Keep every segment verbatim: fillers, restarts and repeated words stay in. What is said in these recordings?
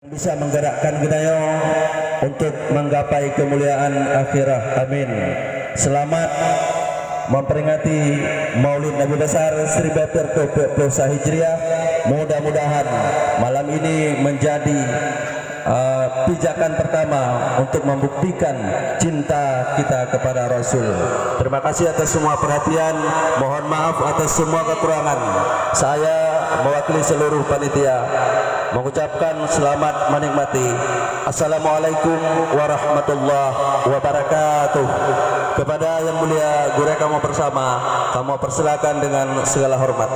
Bisa menggerakkan geutanyoe untuk menggapai kemuliaan akhirah. Amin. Selamat memperingati Maulid Nabi Besar seribu empat ratus empat puluh satu Hijriah. Mudah-mudahan malam ini menjadi, uh, pijakan pertama untuk membuktikan cinta kita kepada Rasul. Terima kasih atas semua perhatian. Mohon maaf atas semua kekurangan. Saya mewakili seluruh panitia mengucapkan selamat menikmati. Assalamualaikum warahmatullahi wabarakatuh. Kepada Yang Mulia Gurèe kamoe bersama, kamoe persilakan dengan segala hormat.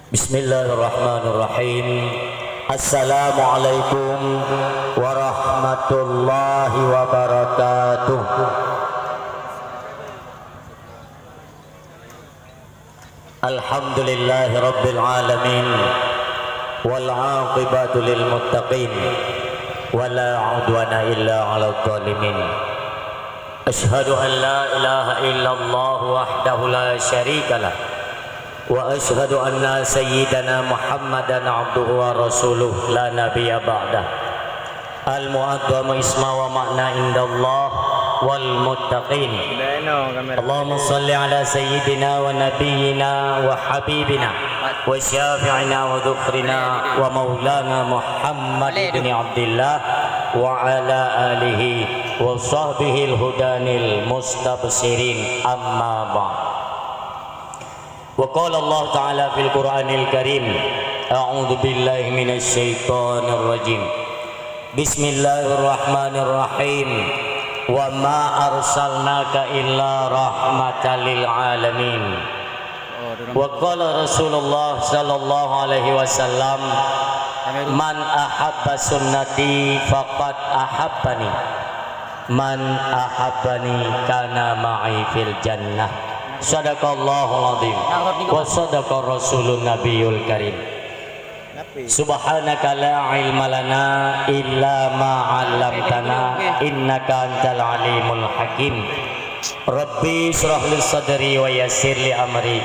Bismillahirrahmanirrahim. Assalamualaikum warahmatullahi wabarakatuh. Alhamdulillahirabbil alamin. Wal aqibatu lil muttaqin. Wala udwana illa 'alal zalimin. Asyhadu an la ilaha illallah wahdahu la syarikalah. Wa asyhadu anna sayyidana Muhammadan abduhu wa rasuluh la nabiyya ba'dah. Al-mu'azzamu isma wa ma'na indallah wal muttaqin. Allahumma salli ala sayyidina wa nabiyyina wa habibina wa syafi'ina wa dhukhrina wa maulana Muhammad ibn Abdillah wa ala alihi wa sahbihil hudanil mustabshirin, amma ba'd. Wa qala Allah Ta'ala fil Qur'anil Karim, a'udzu billahi minasy syaithanir rajim. Bismillahirrahmanirrahim. Wa ma arsalnaka illa rahmatan lil alamin. Wa qala Rasulullah sallallahu alaihi wasallam, "Man ahabba sunnati faqad ahabbani." Man ahabbani kana ma'i fil jannah. Sadaqallahul azim. Wa sadaqa rasulun nabiyul karim. Subhanaka la ilma lana illa ma 'allamtana innaka antal alimul hakim. Rabbi israh li sadri wa yassir li amri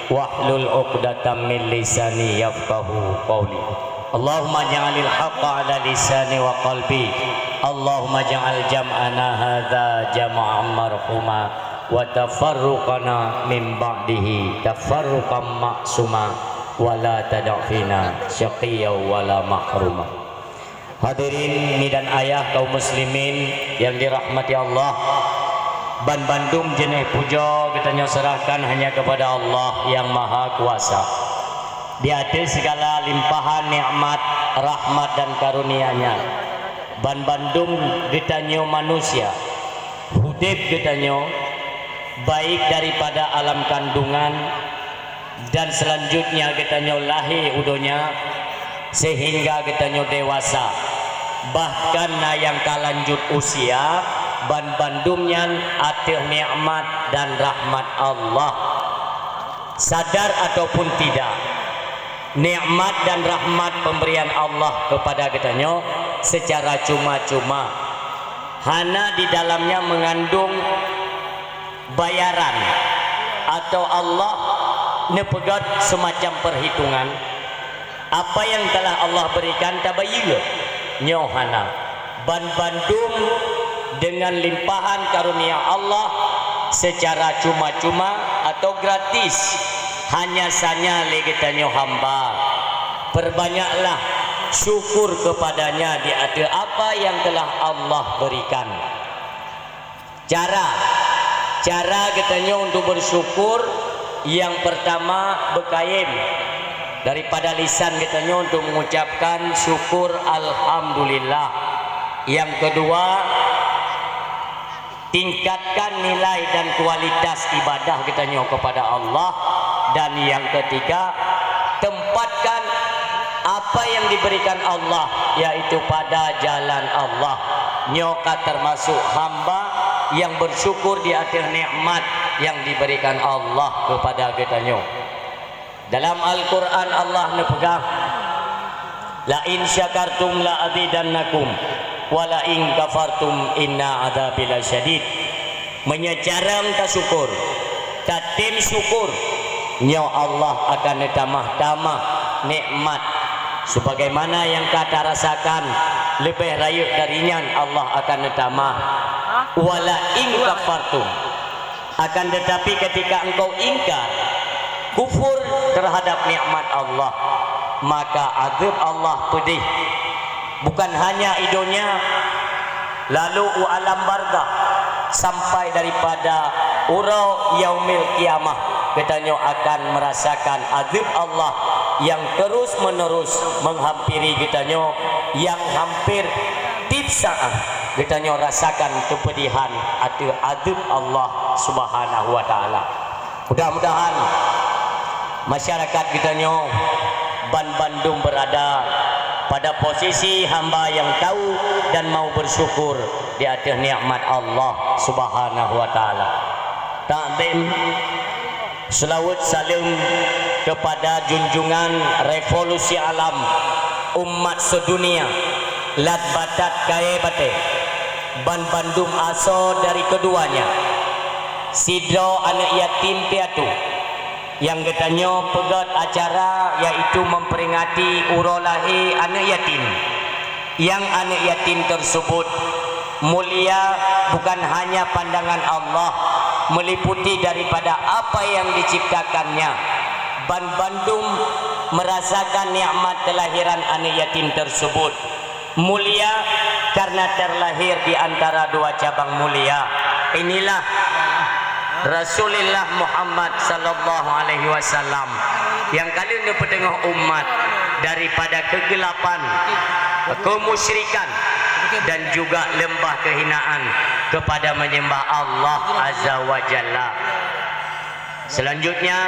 wahlul 'uqdatam min lisani yafqahu qawli. Allahumma ja'alil haqqa ala lisani wa qalbi. Allahumma ja'al jam'ana hadza jam'an marhuma wa tafarruqana min ba'dihi tafarruqan ma'suma wa la tada' fina syaqiyyan wa la mahruma. Hadirin mi dan ayah kaum muslimin yang dirahmati Allah, ban bandum jeuneh pujoe geutanyoe serahkan hanya kepada Allah yang Maha Kuasa. Di ateueh segala limpahan nikmat, rahmat dan karunia-Nya, ban bandum geutanyoe manusia, udeb geutanyoe, baik daripada alam kandungan, dan selanjutnya geutanyoe lahé u donya, sehingga geutanyoe dewasa. Bahkan na nyang ka lanjut usia, ban bandum nyan ateueh nikmat dan rahmat Allah. Sadar ataupun tidak, nikmat dan rahmat pemberian Allah kepada geutanyoe secara cuma-cuma, hana di dalamnya mengandung bayaran, atau Allah neupeugét semacam perhitungan, apa yang telah Allah berikan tabayeue, nyoe hana. Ban bandum dengan limpahan karunia Allah secara cuma-cuma atau gratis, hanya sanya lé geutanyoe hamba. Perbanyaklah syukur kepada-Nya di ateueh apa yang telah Allah berikan. Cara, cara geutanyoe untuk bersyukur, yang pertama, beukayém daripada lisan geutanyoe untuk mengucapkan syukur alhamdulillah. Yang kedua, tingkatkan nilai dan kualitas ibadah geutanyoe kepada Allah. Dan yang ketiga, tempatkan apa yang diberikan Allah, yaitu pada jalan Allah. Nyoe ka termasuk hamba yang bersyukur di atas nikmat yang diberikan Allah kepada geutanyoe. Dalam Al-Quran Allah neupeugah, "La in syakartum la azidannakum, wa la in kafartum inna adzabi lasyadid." Meunyoe carông tasyukur, tatem syukur, nyoe Allah akan neutamah-tamah nikmat. Sebagaimana nyang ka tarasakan, leubeh rayeuk dari nyan Allah akan neutamah. Wa la in kafartum. Akan tetapi, ketika engkau ingkar, kufur terhadap nikmat Allah, maka azab Allah pedih. Bukan hanya di dunia, lalu u alam barzakh, sampai daripada uroe yaumil qiyamah, geutanyoe akan merasakan azab Allah yang terus-menerus menghampiri geutanyoe, yang hampir tiep saat geutanyoe rasakan keupedihan ateueh azab Allah Subhanahu wa Taala. Mudah-mudahan masyarakat geutanyoe banbandum berada pada posisi hamba yang tahu dan mau bersyukur di atas nikmat Allah Subhanahu wa Taala. Takzim, selawat saleuem kepada junjungan revolusi alam, umat sedunia, lat batat kayée batée, banbandum asoe dari keduanya, sidroe aneuëk yatim piatu, nyang geutanyoe peugét acara, yaitu memperingati uroe lahé aneuëk yatim. Nyang aneuëk yatim tersebut mulia bukan hanya pandangan Allah, meliputi daripada apa yang diciptakannya. Banbandum merasakan nikmat kelahiran aneuëk yatim tersebut. Mulia karena terlahir di antara dua cabang mulia. Inilah Rasulullah Muhammad sallallahu alaihi wasallam, nyang ka lheueh neupeuteungoh umat daripada keugelapan, keumusyrikan, dan juga leumbah kehinaan kepada menyembah Allah Azza wa Jalla. Selanjutnya,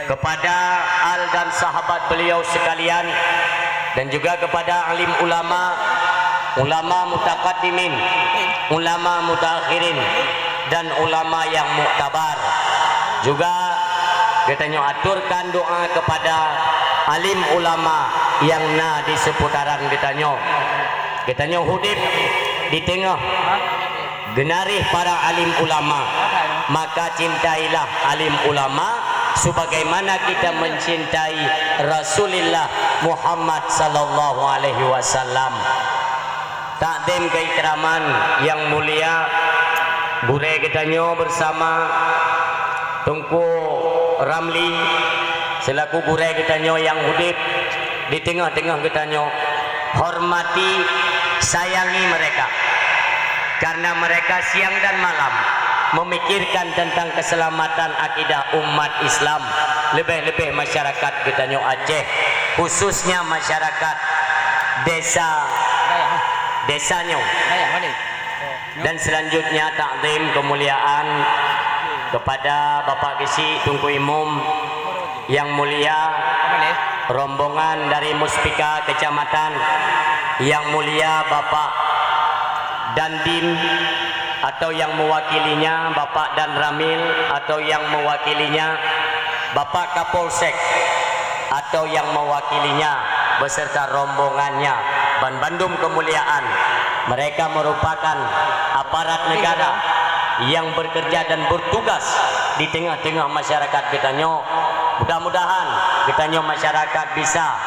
kepada al dan sahabat beliau sekalian, dan juga kepada alim ulama, ulama mutaqaddimin, ulama mutaakhirin, dan ulama yang muktabar. Juga geutanyoe aturkan doa kepada alim ulama nyang na di seputaran geutanyoe. Geutanyoe udeb di teungoh geunaréh para alim ulama, maka cintailah alim ulama sebagaimana kita mencintai Rasulullah Muhammad sallallahu alaihi wasallam. Takzim keikraman yang mulia, gurée geutanyoe bersama Teungku Ramli selaku gurée geutanyoe nyang udeb di teungoh-teungoh geutanyoe, hormati, sayangi mereka. Karena mereka siang dan malam memikirkan tentang keselamatan akidah umat Islam, lebih-lebih masyarakat geutanyoe Aceh, khususnya masyarakat desa, desa nyoe. Dan selanjutnya, takzim kemuliaan kepada Bapak Geuchik Teungku Imum, yang mulia rombongan dari Muspika Kecamatan, yang mulia Bapak Dandim atau yang mewakilinya, Bapak Danramil atau yang mewakilinya, Bapak Kapolsek atau yang mewakilinya beserta rombongannya, banbandum kemuliaan. Mereka merupakan aparat negara yang bekerja dan bertugas di tengah-tengah masyarakat geutanyoe. Mudah-mudahan geutanyoe masyarakat bisa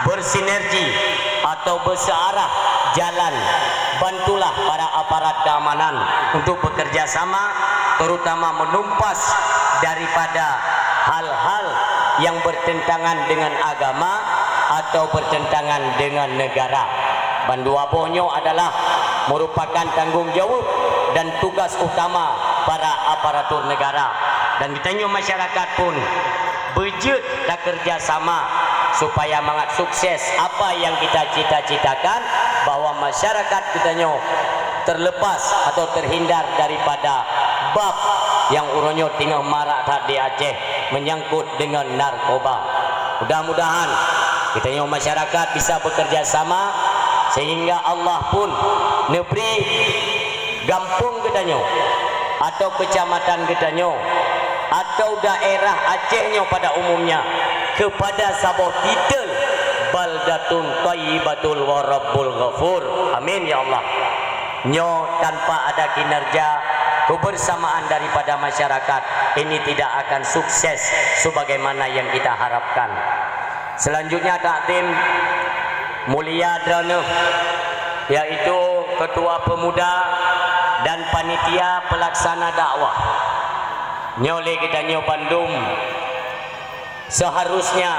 bersinergi atau bersearah jalan. Bantulah para aparat keamanan untuk bekerja sama, terutama menumpas daripada hal-hal yang bertentangan dengan agama atau bertentangan dengan negara. Bandua boh nyoe adalah merupakan tanggung jawab dan tugas utama para aparatur negara. Dan geutanyoe masyarakat pun beujeuet takeureuja sama supaya mangat sukses apa nyang kita cita-citakan, bahwa masyarakat geutanyoe terlepas atau terhindar daripada bab nyang uroe nyoe teungoh marak that di Aceh, menyangkut dengan narkoba. Mudah-mudahan geutanyoe masyarakat bisa bekerja sama sehingga Allah pun neubri Gampông geutanyoe, atau keucamatan geutanyoe, atau daerah Aceh nyoe pada umumnya, keupada saboh titel baldatun thayyibatun wa rabbun ghafur. Amin, ya Allah. Nyoe tanpa ada kinerja kebersamaan daripada masyarakat, ini tidak akan sukses sebagaimana yang kita harapkan. Selanjutnya takdim mulia droeneuh, yaitu Ketua Pemuda dan Panitia Pelaksana Dakwah. Nyoe lé geutanyoe bandum seharusnya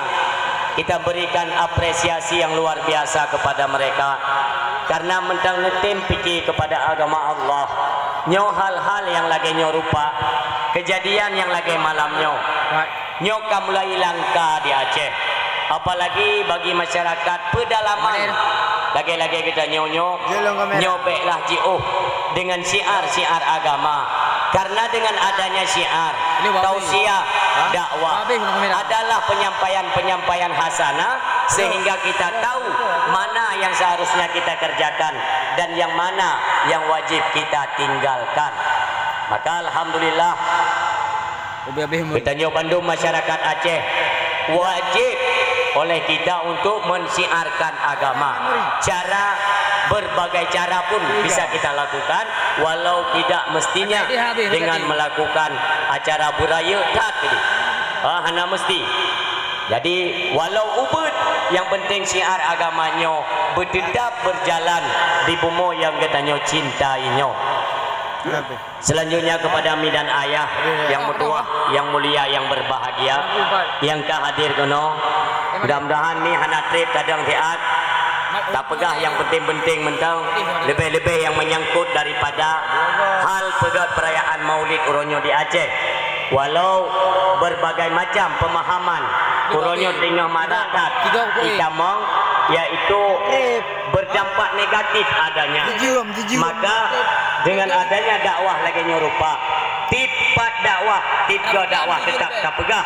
kita berikan apresiasi yang luar biasa kepada mereka karena mantong neutem pike kepada agama Allah. Nyoe hal-hal yang lagée nyoe rupa, kejadian yang lagée malam nyoe. Nyoe ka mulai langka di Aceh, apalagi bagi masyarakat pedalaman. Lagée-lagée geutanyoe nyoe, nyoe béklah jiôh dengan syiar-syiar agama. Karena dengan adanya syiar, tausiah, dakwah adalah penyampaian-penyampaian hasanah, sehingga kita tahu mana yang seharusnya kita kerjakan dan yang mana yang wajib kita tinggalkan. Maka alhamdulillah, geutanyoe bandum masyarakat Aceh wajib oleh kita untuk mensiarkan agama. Cara, berbagai cara pun bisa kita lakukan, walau tidak mestinya dengan melakukan acara beurayeuk that tadi. Ah, hana mesti. Jadi, walau ubeut, yang penting syiar agama nyoe beuteutab berjalan di bumoe nyang geutanyoe cintai nyoe. Selanjutnya kepada mi dan ayah yang meutuwah, yang mulia, yang berbahagia, yang ka hadir keunoe. Mudah-mudahan mi hana treb tadong siat, tapeugah yang penting-penting mantong, lebih-lebih yang menyangkut daripada hal peugét perayaan Maulid uroe nyoe di Aceh. Walau berbagai macam pemahaman uroe nyoe teungoh marak that itamong, yaitu berdampak negatif adanya. Maka dengan adanya dakwah lagée nyoe rupa, tiep pat dakwah, tiep goe dakwah tetap tapeugah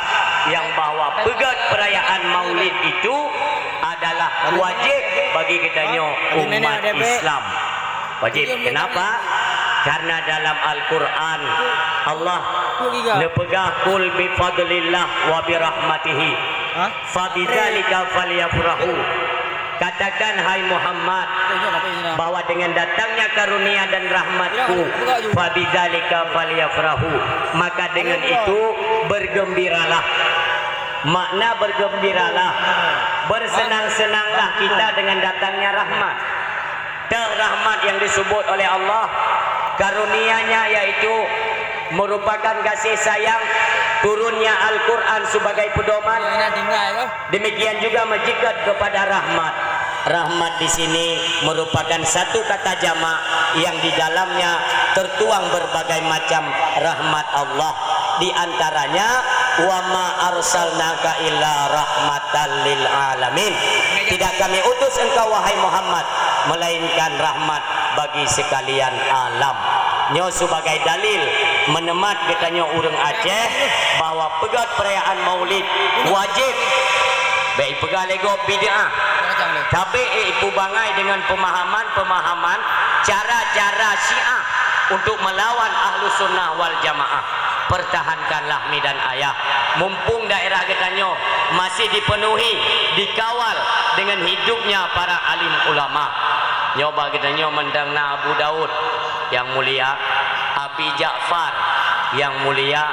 yang bahwa peugét perayaan Maulid itu adalah wajib bagi geutanyoe umat Islam. Wajib. Kenapa? Karena dalam Al-Quran Allah neupeugah, "Qul bi fadlillah wa bi rahmatihi, fa bidzalika falyafrahu." Katakan, hai Muhammad, bahwa dengan datangnya karunia dan rahmatku, fa bidzalika falyafrahu, maka dengan itu bergembiralah. Makna bergembiralah, bersenang-senanglah kita dengan datangnya rahmat. Teuh rahmat yang disebut oleh Allah, karunia-Nya yaitu merupakan kasih sayang, turunnya Al-Quran sebagai pedoman. Demikian juga meujeuet kepada rahmat. Rahmat di sini merupakan satu kata jamak yang di dalamnya tertuang berbagai macam rahmat Allah. Di antaranya, "Wa ma arsalnaka illa rahmatan lil alamin." Tidak Kami utus engkau, wahai Muhammad, melainkan rahmat bagi sekalian alam. Nyoe sebagai dalil meunemat geutanyoe ureuëng Aceh bahwa peugét perayaan Maulid wajib. Bék ipeugah lé gob bid'ah. Tapi ipubangai dengan pemahaman-pemahaman cara-cara Syiah untuk melawan Ahlus Sunnah wal Jamaah. Pertahankanlah mi dan ayah. Mumpung daerah geutanyoe masih dipenuhi, dikawal dengan hidupnya para alim ulama. Nyoe bak geutanyoe mantong na Abu Daud yang mulia, Abi Ja'far yang mulia.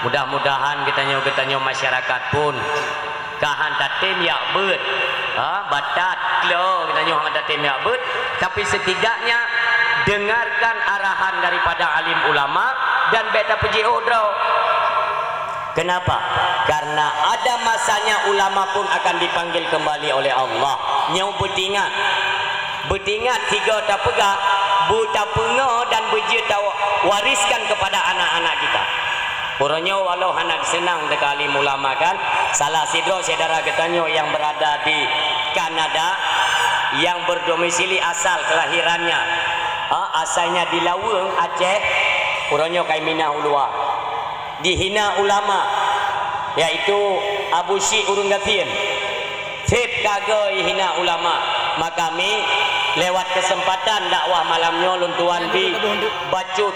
Mudah-mudahan geutanyoe, geutanyoe masyarakat pun ka han tatem jak beuet, ha, batat, klo geutanyoe han tatem jak beuet, tapi setidaknya dengarkan arahan daripada alim ulama dan bék tapeujiôh droe. Kenapa? Karena ada masanya ulama pun akan dipanggil kembali oleh Allah. Nyoe beutingat. Beutingat sigoe tapeugah, beutapeungoh dan beujeuet tawariskan kepada anak-anak kita. Uroe nyoe walau hana seunang teuka alim ulama kan, salah sidroe syedara geutanyoe nyang beurada di Kanada, nyang berdomisili asal kelahirannya, ha, asalnya di Laweueng, Aceh, uroe nyoe ka iminah u luwa. Dihina ulama, yaitu Abu Syik ureuëng gasien. Seb ka goe ihina ulama, maka mi Lewat kesempatan dakwah malam nyoe lôn tuan bi bacut,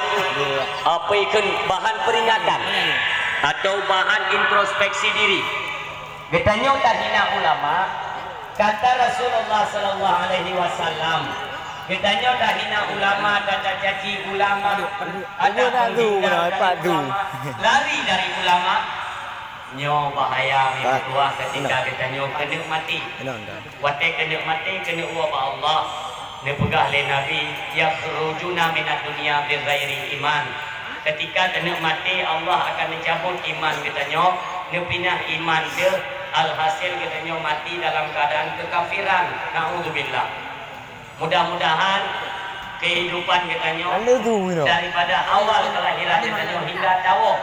apa ikheun, bahan peringatan atau bahan introspeksi diri. Geutanyoe tahina ulama, kata Rasulullah sallallahu alaihi wasallam, geutanyoe tahina ulama, kata caci ulama, ada penghina ulama, lari dari ulama. Nyoe bahaya meutuah ketika geutanyoe keuneuk maté. Watée keuneuk maté, keuneuk woe bak Allah. Neupeugah lé Nabi, "Yakhrujuna minad dunya bighairi iman." Ketika keuneuk maté, Allah akan neucabot iman geutanyoe, neupinah iman deuh, alhasil geutanyoe maté dalam keadaan keukafiran. Naudzubillah. Mudah-mudahan kehidupan geutanyoe daripada awal kelahiran geutanyoe hingga tawoe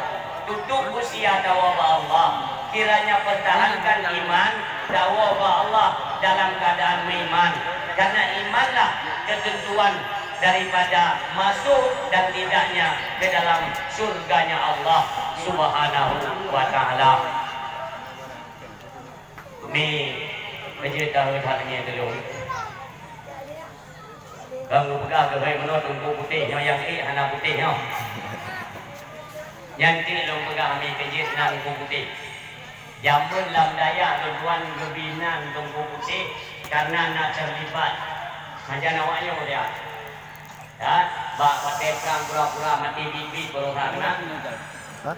tutup usia tawoe bak Allah, kiranya pertahankan iman, tawoe bak Allah dalam keadaan meuiman. Karena imanlah ketentuan daripada masuk dan tidaknya ke dalam surganya Allah Subhanahu wa Ta'ala. Mi, beujeuet tahu that ngieng dulu. Bang geupeugah keuhai meunoe Teungku Putéh nyoe, nyang ék hana putéh nyoe. Nyan cit lôn peugah mi keu jeuet nan Teungku Putéh. Jameun lam dayah lôn tuan geubi nan Teungku Putéh karena na terlibat. Hana awak nyoe dia. Ya, bak watée prang pura-pura maté biet-biet baroesa keunan.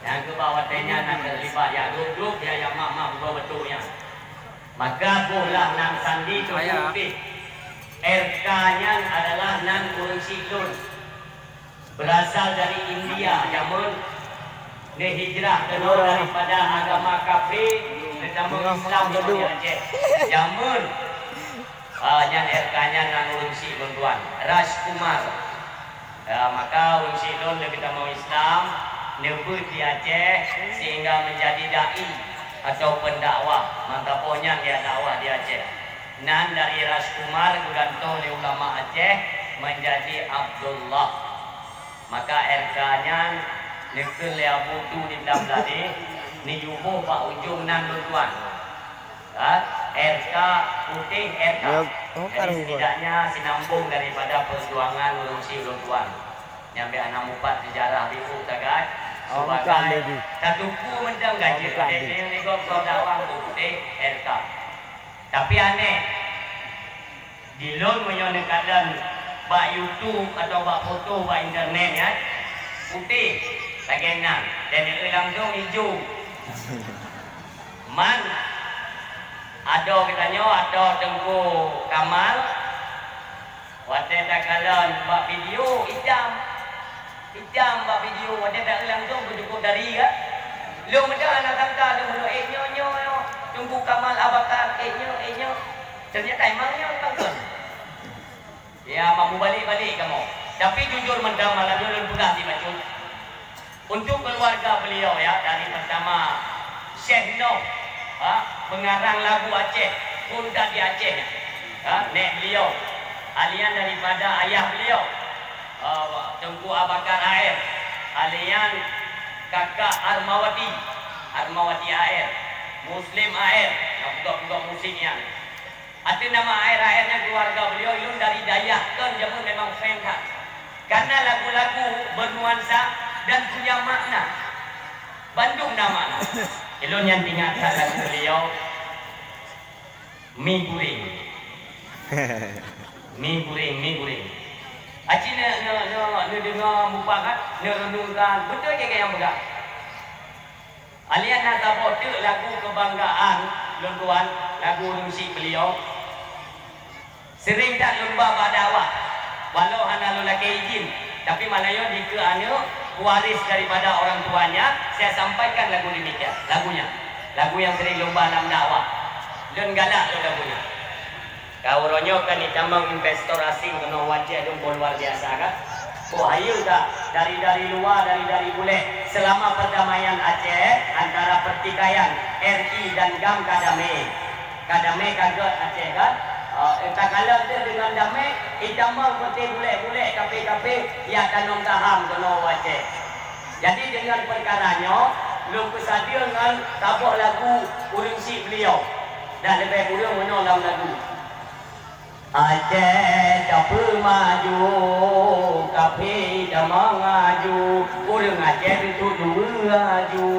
Nyang keuba watée nyan na terlibat ya grup-grup ya, ya mak-mak beutôi-beutôi nyan. Maka boh lah nan sandi Teungku Putéh. R K nyan adalah nan ureuëng syiek lôn. Berasal dari India, jameun neuhijrah keunoe daripada agama kafé, neutamong Islam di Aceh. Jameun, ah, nyan R K nyan nan ureuëng syiek lôn tuan, Rajkumar. Ya, maka ureuëng syiek lôn lé geutamong Islam, neubeuet di Aceh sehingga menjadi dai atau pendakwah. Mantap, oh, nyan ya dakwah di Aceh. Nan dari Rajkumar geugantoe lé ulama Aceh menjadi Abdullah. Maka R K nyan neukheun lé Abu Tu di Blang Blahdeh, neuyue boh bak ujong nan lôn tuan. Ha? R K, putéh R K. Ya, oh, jadi, setidaknya sinambong daripada perjuangan ureuëng syiek lôn tuan. Nyang bèk hana mupat sejarah biku sagai. Oh, sebagai satu ku mantong gaji. Jadi, lewat dakwah putéh R K. Tapi aneh, di lôn meunyoe neukalon bak YouTube atau bak foto bak internet nyan, putéh lagèe nyan, dan langsung ijo. Man, adoe geutanyoe, adoe Teungku Kamal, watèe takalon bak video itam. Itam bak video, watèe ta langsung beujukuk dari ka. Lôn meuda aneuk tangka lôn meunoe, "Eh, nyoe, nyoe, nyoe, Teungku Kamal Abakar, eh, nyoe, eh, nyoe." Ternyata emang nyoe, kan? Ya, mak mubalek-balek kamoe. Tapi jujur mantong malam nyoe lôn peugah di bacut. Untuk keluarga beliau, ya, dari pertama Syekh Noh, ha, pengarang lagu Aceh, pun dah di Aceh, ha, nek beliau, alian daripada ayah beliau, ha, Teungku Abakar A R, alian kakak Armawati, Armawati A R, Muslim A R, nyang peugot-peugot musik nyan. Ateueh nama A R A R nyan keluarga beliau, ulôn dari dayah kon jameun memang fan that. Karena lagu-lagu bernuansa dan punya makna. Bandum na makna. Ulôn nyan teuingat that lagu beliau, Mi Guring. Mi Guring, Mi Guring. Aci neu-, neu-, neu-, neudeungoe mupakat, neurenungkan, beutôi keu nyang peugah. Alian na saboh teuk lagu kebanggaan lôn tuan, lagu ureueng syiek beliau. Sering that lôn ba bak dakwah, walau hana lôn lakèe izin, tapi malam nyoe dikeue aneuk pewaris daripada orang tuanya, saya sampaikan lagu demikian, lagunya. Lagu nyang sering lôn ba lam dakwah. Lôn galak lôn lagu nyan. Ka uroe nyoe kan itamong investor asing keunoe u Aceh dum po luar biasa kan? Boh hayeue ka dari, dari luwa, dari, dari bulèh. Selama perdamaian Aceh antara pertikaian R I dan GAM ka damé. Ka damé ka gèt Aceh kan? Eh, takalon teuh deungon damé, itamong peuté bulèh-bulèh kafé-kafé ya tanong saham keunoe u Aceh. Jadi deungon peukara nyoe, lôn peusadeue ngon saboh lagu ureueng syiek beliau. Dan leubeh kureueng meunoe lam lagu. Aceh tapeumaju, kaphé tamong aju, ureuëng Aceh teuntut luweue aju.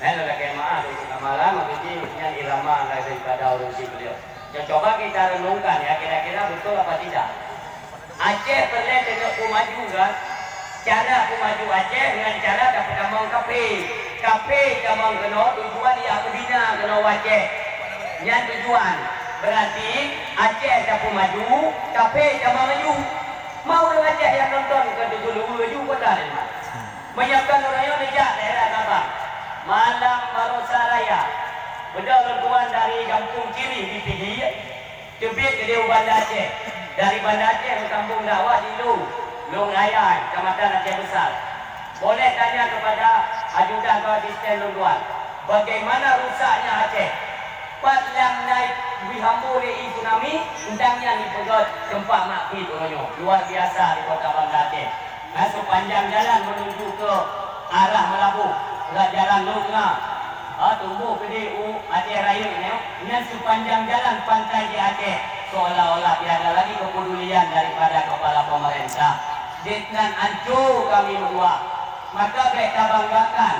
Nyan lagée meu'ah untuk amalan, maksud jih nyan irama daripada ureuëng syiek beliau. Cuba kita renungkan ya, kira-kira betul apa tidak? Aceh peureulée keuneuk peumaju kan? Cara peumaju Aceh ngon cara tapeutamong kaphé. Kaphé tamong keunoe tujuan jak meubina keunoe u Aceh. Nyan tujuan. Beurati Aceh tapeumaju, kaphé tamong aju. Ma ureuëng Aceh nyang nonton keu tujuh luweue aju kota lima. Meunyoe kon uroe nyoe neujak daerah Sabang. Malam Barosa Raya. Beudôh lôn tuan dari Gampông Cirih di Pidie. Teubiet keudeh u Banda Aceh. Dari Banda Aceh meusambông dakwah di Lu, Lôn Ayai, Kecamatan Aceh Besar. Boleh tanya kepada ajudan atau asisten lôn tuan, bagaimana rusaknya Aceh? Pat lam na jihambo lé ié tsunami, nyan nyang jipeugét teumpat makrit uroe nyoe. Luar biasa di Kota Banda Aceh. Nah, sepanjang jalan menuju ke arah Meulaboh, urat jalan Lhokseumawe, ha, tumbôh keudeh u Aceh Rayeuk nyoe, nyan sepanjang jalan pantai di Aceh, seolah-olah tiada lagi kepedulian daripada kepala pemerintah. Jeuet nan ancô kami meutuah. Maka bék tabanggakan.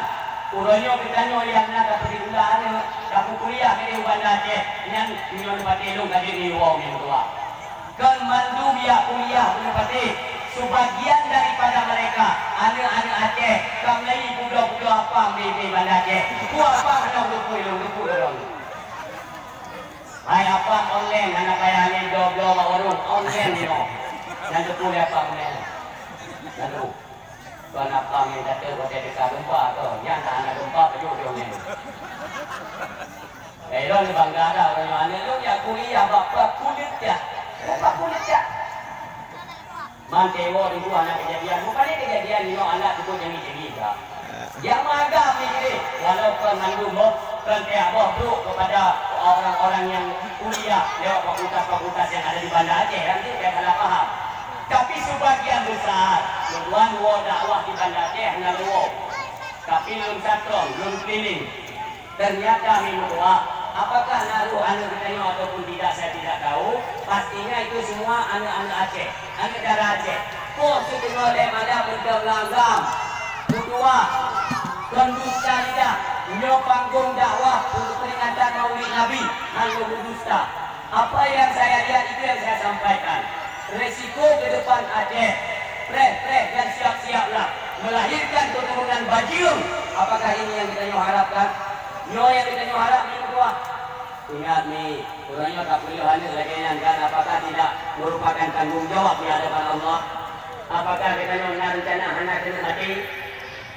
Uroe nyoe geutanyoe nyang na tapeusiulah aneuk, tapeukuliah keudeh u Banda Aceh, nyan nyoe patéh lôn ka jeuet nibak woe meutuah. Kon mandum jak kuliah bunoe patéh, sebagian daripada mereka, aneuk-aneuk Aceh, ka meulayeue pudoe-pudoe apam di, di Banda Aceh. Peue apam hana geupui lôn, geupui lôn. Hai apam online, hana payah lé bloe-bloe bak warong, online nyoe. Nyang geupui apam online. Lalu, kon apam nyang gata watée teuka gempa tu, nyan tak hana gempa pajoh di online. Eh, lôn bangga dah uroe nyoe aneuk lôn jak kuliah bak fakultas. Bak fakultas. Man tewo di buah na kejadian. Bukan ni kejadian nyoe anak cukup jangi-jangi dah. Yang maga mikir, walaupun mandum boh, kan pihak boh brok kepada orang-orang yang kuliah lewat fakultas-fakultas yang ada di Banda Aceh, kan tu saya salah faham. Tapi sebagian besar, tuan wo dakwah di Banda Aceh hana lewat. Tapi lôn satrong, lôn keliling. Ternyata meutuah, apakah na roh aneuk geutanyoe ataupun tidak, saya tidak tahu. Pastinya itu semua aneuk-aneuk Aceh, aneuk dara Aceh. Poh sitingoh lhée malam meuntong lam agam, meutuah, kon dusta lidah, nyoe panggong dakwah untuk peringatan Maulid Nabi, hana meudusta. Apa yang saya lihat itu yang saya sampaikan. Resiko ke depan Aceh, preh-preh dan siap-siaplah melahirkan keturunan bajeueng. Apakah ini yang kita nyoe harapkan? Nyoe yang kita nyoe harap ni meutuah. Ingat ni, uroe nyoe tapeuleueh aneuk lagée nyan kan, apakah tidak merupakan tanggung jawab di hadapan Allah? Apakah kita nyoe na rencana hana keuneuk maté?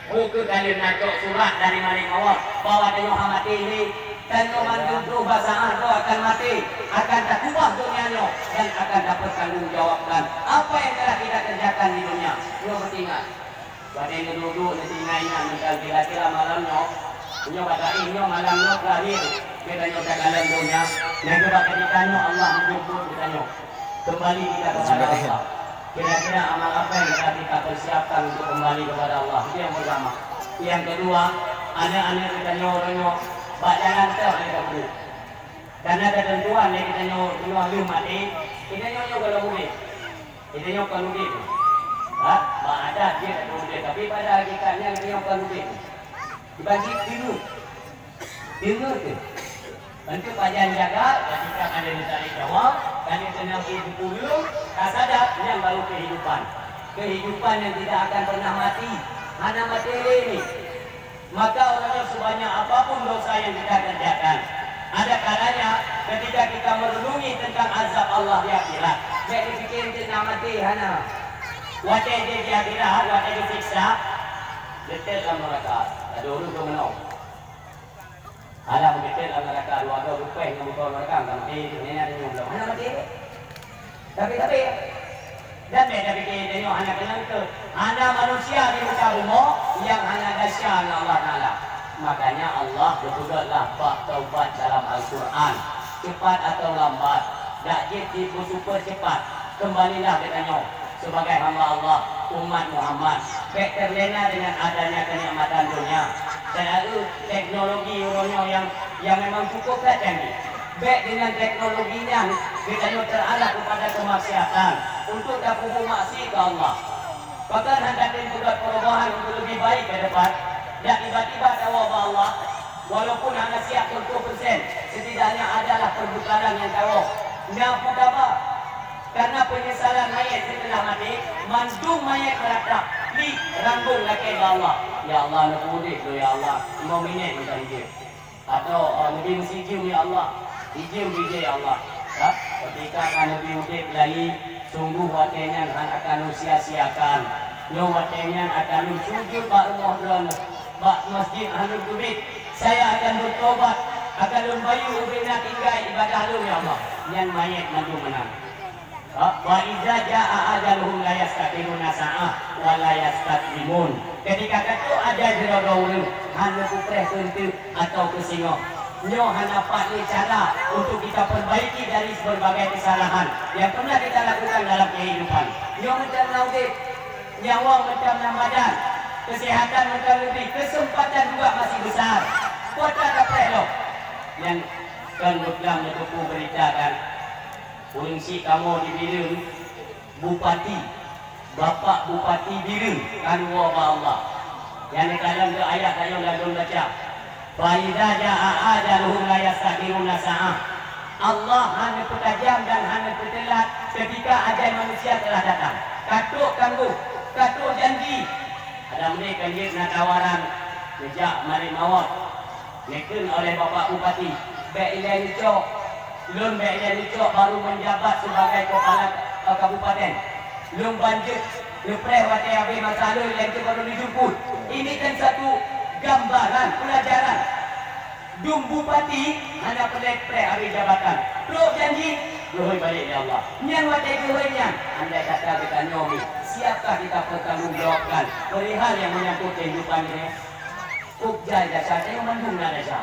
Buku kalian na cok surat dari Malik Mawar bahwa tanyoe hana maté lé. Tanyoe mandum troh basa droe akan maté, akan takubah donya nyoe dan akan tapeutanggung jawabkan apa yang telah kita kerjakan di dunia. Nyoe beutingat. Watée neuduek-duek neutingai nyan meunan kira-kira malam nyoe, nyoe bak taéh nyoe malam nyoe terakhir geutanyoe takalon donya. Nyang keubah ketika nyoe Allah meujemput geutanyoe. Kembali kita kepada Allah. Kira-kira amal apa yang telah kita persiapkan untuk kembali kepada Allah? Itu yang pertama. Yang kedua, aneuk-aneuk geutanyoe uroe nyoe bak jalan teuh lé geutanyoe. Karena ketentuan lé geutanyoe nyoe lheueh maté, geutanyoe nyoe gohlom udeb. Geutanyoe kon udeb. Ha? Bak adat jih kon udeb, tapi pada hakikatnya geutanyoe kon udeb. Dibagi tiga. Deungoe kheueh. Untuk pajan jaga, ketika ada ditarik nyawa, dan dikenang ibu pulang, tak sadar, yang baru kehidupan. Kehidupan yang tidak akan pernah mati. Hana mati lé ni. Maka orang sebanyak apapun dosa yang kita kerjakan, ada kalanya ketika kita merenungi tentang azab Allah di akhirat, bék dipikir teuh na maté hana. Watée di, di akhirat, watée disiksa, leuteh lam neraka. Ada ureuëng tu menong. Alah beutôi lam neuraka dua droe geupéh ngon bukon neuraka, ka maté, nyan tanyoe bloe hana maté. Tapi, tapi, dan beda pike tanyoe hana keunong teuh. Hana manusia di muka bumoe nyang hana desya ngon Allah Taala. Makanya Allah geupeugah lah bak taubat dalam Al-Quran. Cepat atau lambat, dak jeuet dipeusupeucepat. Kembalilah geutanyoe. Sebagai hamba Allah, umat Muhammad, bék terlena dengan adanya kenikmatan dunia. Selalu teknologi uroe nyoe yang, yang memang cukup that canggih. Bèk deungon teknologi nyan geutanyoe teuarah keupada keumaksiatan, untuk tapeubuet maksiat keu Allah. Pakon hana tatem peubuet perubahan untuk leubeh baik ke depan, dan tiba-tiba tawoe bak Allah, walaupun hana siap seratus persen, setidaknya adalah pertukaran nyang tawoe. Na peue haba? Karena penyesalan mayét setelah maté, mandum mayét meuratap, klik, ranggong lakèe bak Allah. "Ya Allah, neupeuudép lôn, ya Allah, lima minèt mantong jeuet." Atau, eh, neubri meusijeum, "Ya Allah, sijeum bijéh, ya Allah." Ha? Ketika ka neubri udép lagi, sungguh watèe nyan hana akan lôn sia-siakan. Nyoe watèe nyan akan lôn sujut bak rumoh Droeneuh, bak masjid hana teubiet. Saya akan bertobat, akan lôn bayeue ubé na tinggai ibadah lôn, ya Allah. Nyan mayét mandum meunan. Ha? "Wa iza jaa ajaluhum la yastakhiruna sa'ah wa la yastaqdimun." Ketika ka trok ajai sidroe-droe ureueng, hana peupreh keu eunteuk atawa keu singoh. Nyoe hana pat lé cara untuk kita perbaiki dari berbagai kesalahan yang pernah kita lakukan dalam kehidupan. Nyoe mantong na udép, nyawa mantong na badan, kesehatan mantong leubeh, kesempatan juga masih besar. Kuasa tapreh lom. Nyang kon beuklam neuteupeue beurita kan. Ureueng syiek kamoe di Bireuen, bupati, bapak bupati Bireuen, kan woe bak Allah. Nyang dikalon keu ayat ayong ladôm baca, "Fa iza jaa ajaluhum la yastakhiruna sa'ah." Allah hana peutajam dan hana peuteulat ketika ajai manusia telah datang. Ka trok tanggong, ka trok janji. Ada meunan kan jeuet na tawaran, neujak marit mawöt. Neukheun oleh Bapak Bupati, "Bèk ilèe neucok. Lôn bèk ilèe neucok baru menjabat sebagai kepala, eh, kabupaten. Lôn ban jeuet neupreh watèe habéh masa lôn, ilèe neucok baru neujemput." Ini kan satu gambaran pelajaran. Dum bupati hana peureulèe preh habéh jabatan. Trok janji, geuhôi balek lé Allah. Nyan watèe geuhôi nyan, andai kata geutanyoe mi, siapkah kita pertanggungjawabkan perihal yang menyangkut kehidupan ini? Kok jai desya, tanyoe mandum na desya.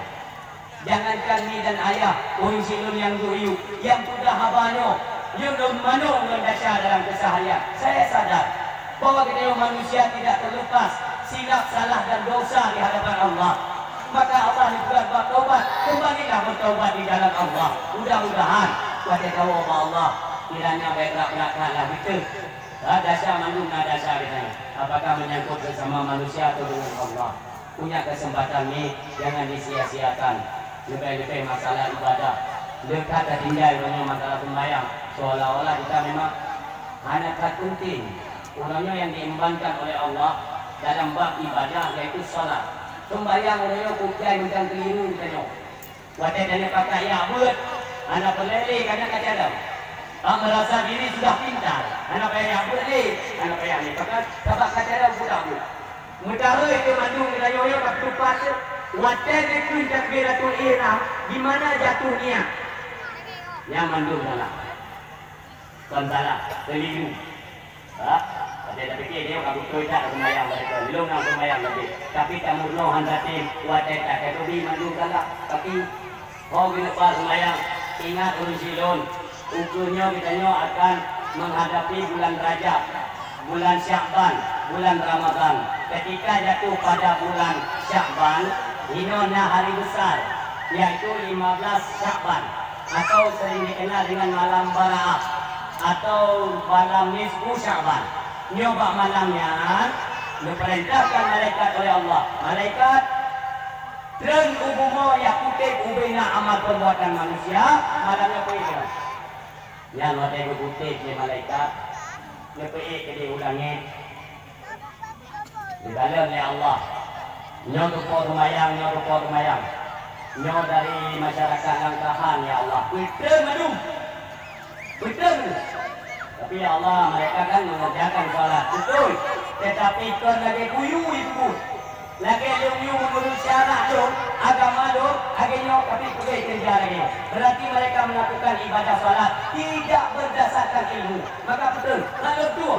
Jangankan mi dan ayah, ureueng syiek lôn nyang duek yub, nyang peugah haba nyoe, nyoe lôn manoe ngon desya dalam keseharian. Saya sadar bahwa geutanyoe manusia tidak terlepas silap, salah dan dosa di hadapan Allah. Maka Allah neupeugah bak taubat, kembalilah bertaubat di jalan Allah. Mudah-mudahan watèe tawoe bak Allah, kiranya bèk brat-brat that lah beutôi. Ha, desya mandum na desya geutanyoe. Apakah menyangkut sesama manusia atau dengan Allah? Punya kesempatan ni jangan disia-siakan. Leubeh-leubeh masalah ibadah. Le that tatinggai meunyoe masalah seumayang, seolah-olah kita memang hana that penting. Uroe nyoe nyang diembankan oleh Allah dalam bab ibadah yaitu salat. Seumayang uroe nyoe kok jai macam keliru geutanyoe. Watèe tanyoe pakat jak beuet, hana peureulèe lé, kadang ka cadam. Bak meurasa diri sudah pintar, hana payah jak beuet lé, hana payah lé. Pakat, sabab ka cadam sudah beuet. Meutarôi keu mandum geutanyoe nyoe ka teupat, watèe geukheun takbiratul ihram, di mana jatuh niat. Nyan mandum salah. Kon salah, keliru. Ha? Watèe tapike nyoe ka beutôi that seumayang mereka. Lôn na seumayang lagèe. Tapi tameurunoe hana tem, watèe that ka teubi mandum salah. Tapi ho geuneuk ba seumayang, ingat ureueng syiek lôn, ukeue nyoe geutanyoe akan menghadapi bulan Rajab, bulan Syakban, bulan Ramadan. Ketika jatuh pada bulan Syakban, inoe na hari besar, yaitu lima belas Syakban. Atau sering dikenal dengan malam Baraah atau malam nisfu Sya'ban. Nyoe bak malam nyan, geupeurintahkan malaikat oleh Allah, "Malaikat, treun u bumoe jak kutek ubena amal perbuatan manusia malam nyoe peuék." Nyan watèe geukutek lé malaikat, geupeuék keudéh u langèt. Dikalon lé Allah. Nyoe teupeue seumayang, nyoe teupeue seumayang. Nyoe dari masyarakat Langkahan, ya Allah. Beutôi mandum. Beutôi mandum. Tapi ya Allah, mereka kan mengerjakan salat. Betul. Tetapi kon lagèe kuyue di tuboh. Lagèe lôn yue meunurot syarak lôn, agama lôn, lagèe nyoe, tapi peugah keureuja lagèe nyoe. Berarti mereka melakukan ibadah salat tidak berdasarkan ilmu. Maka betul, lalu betul.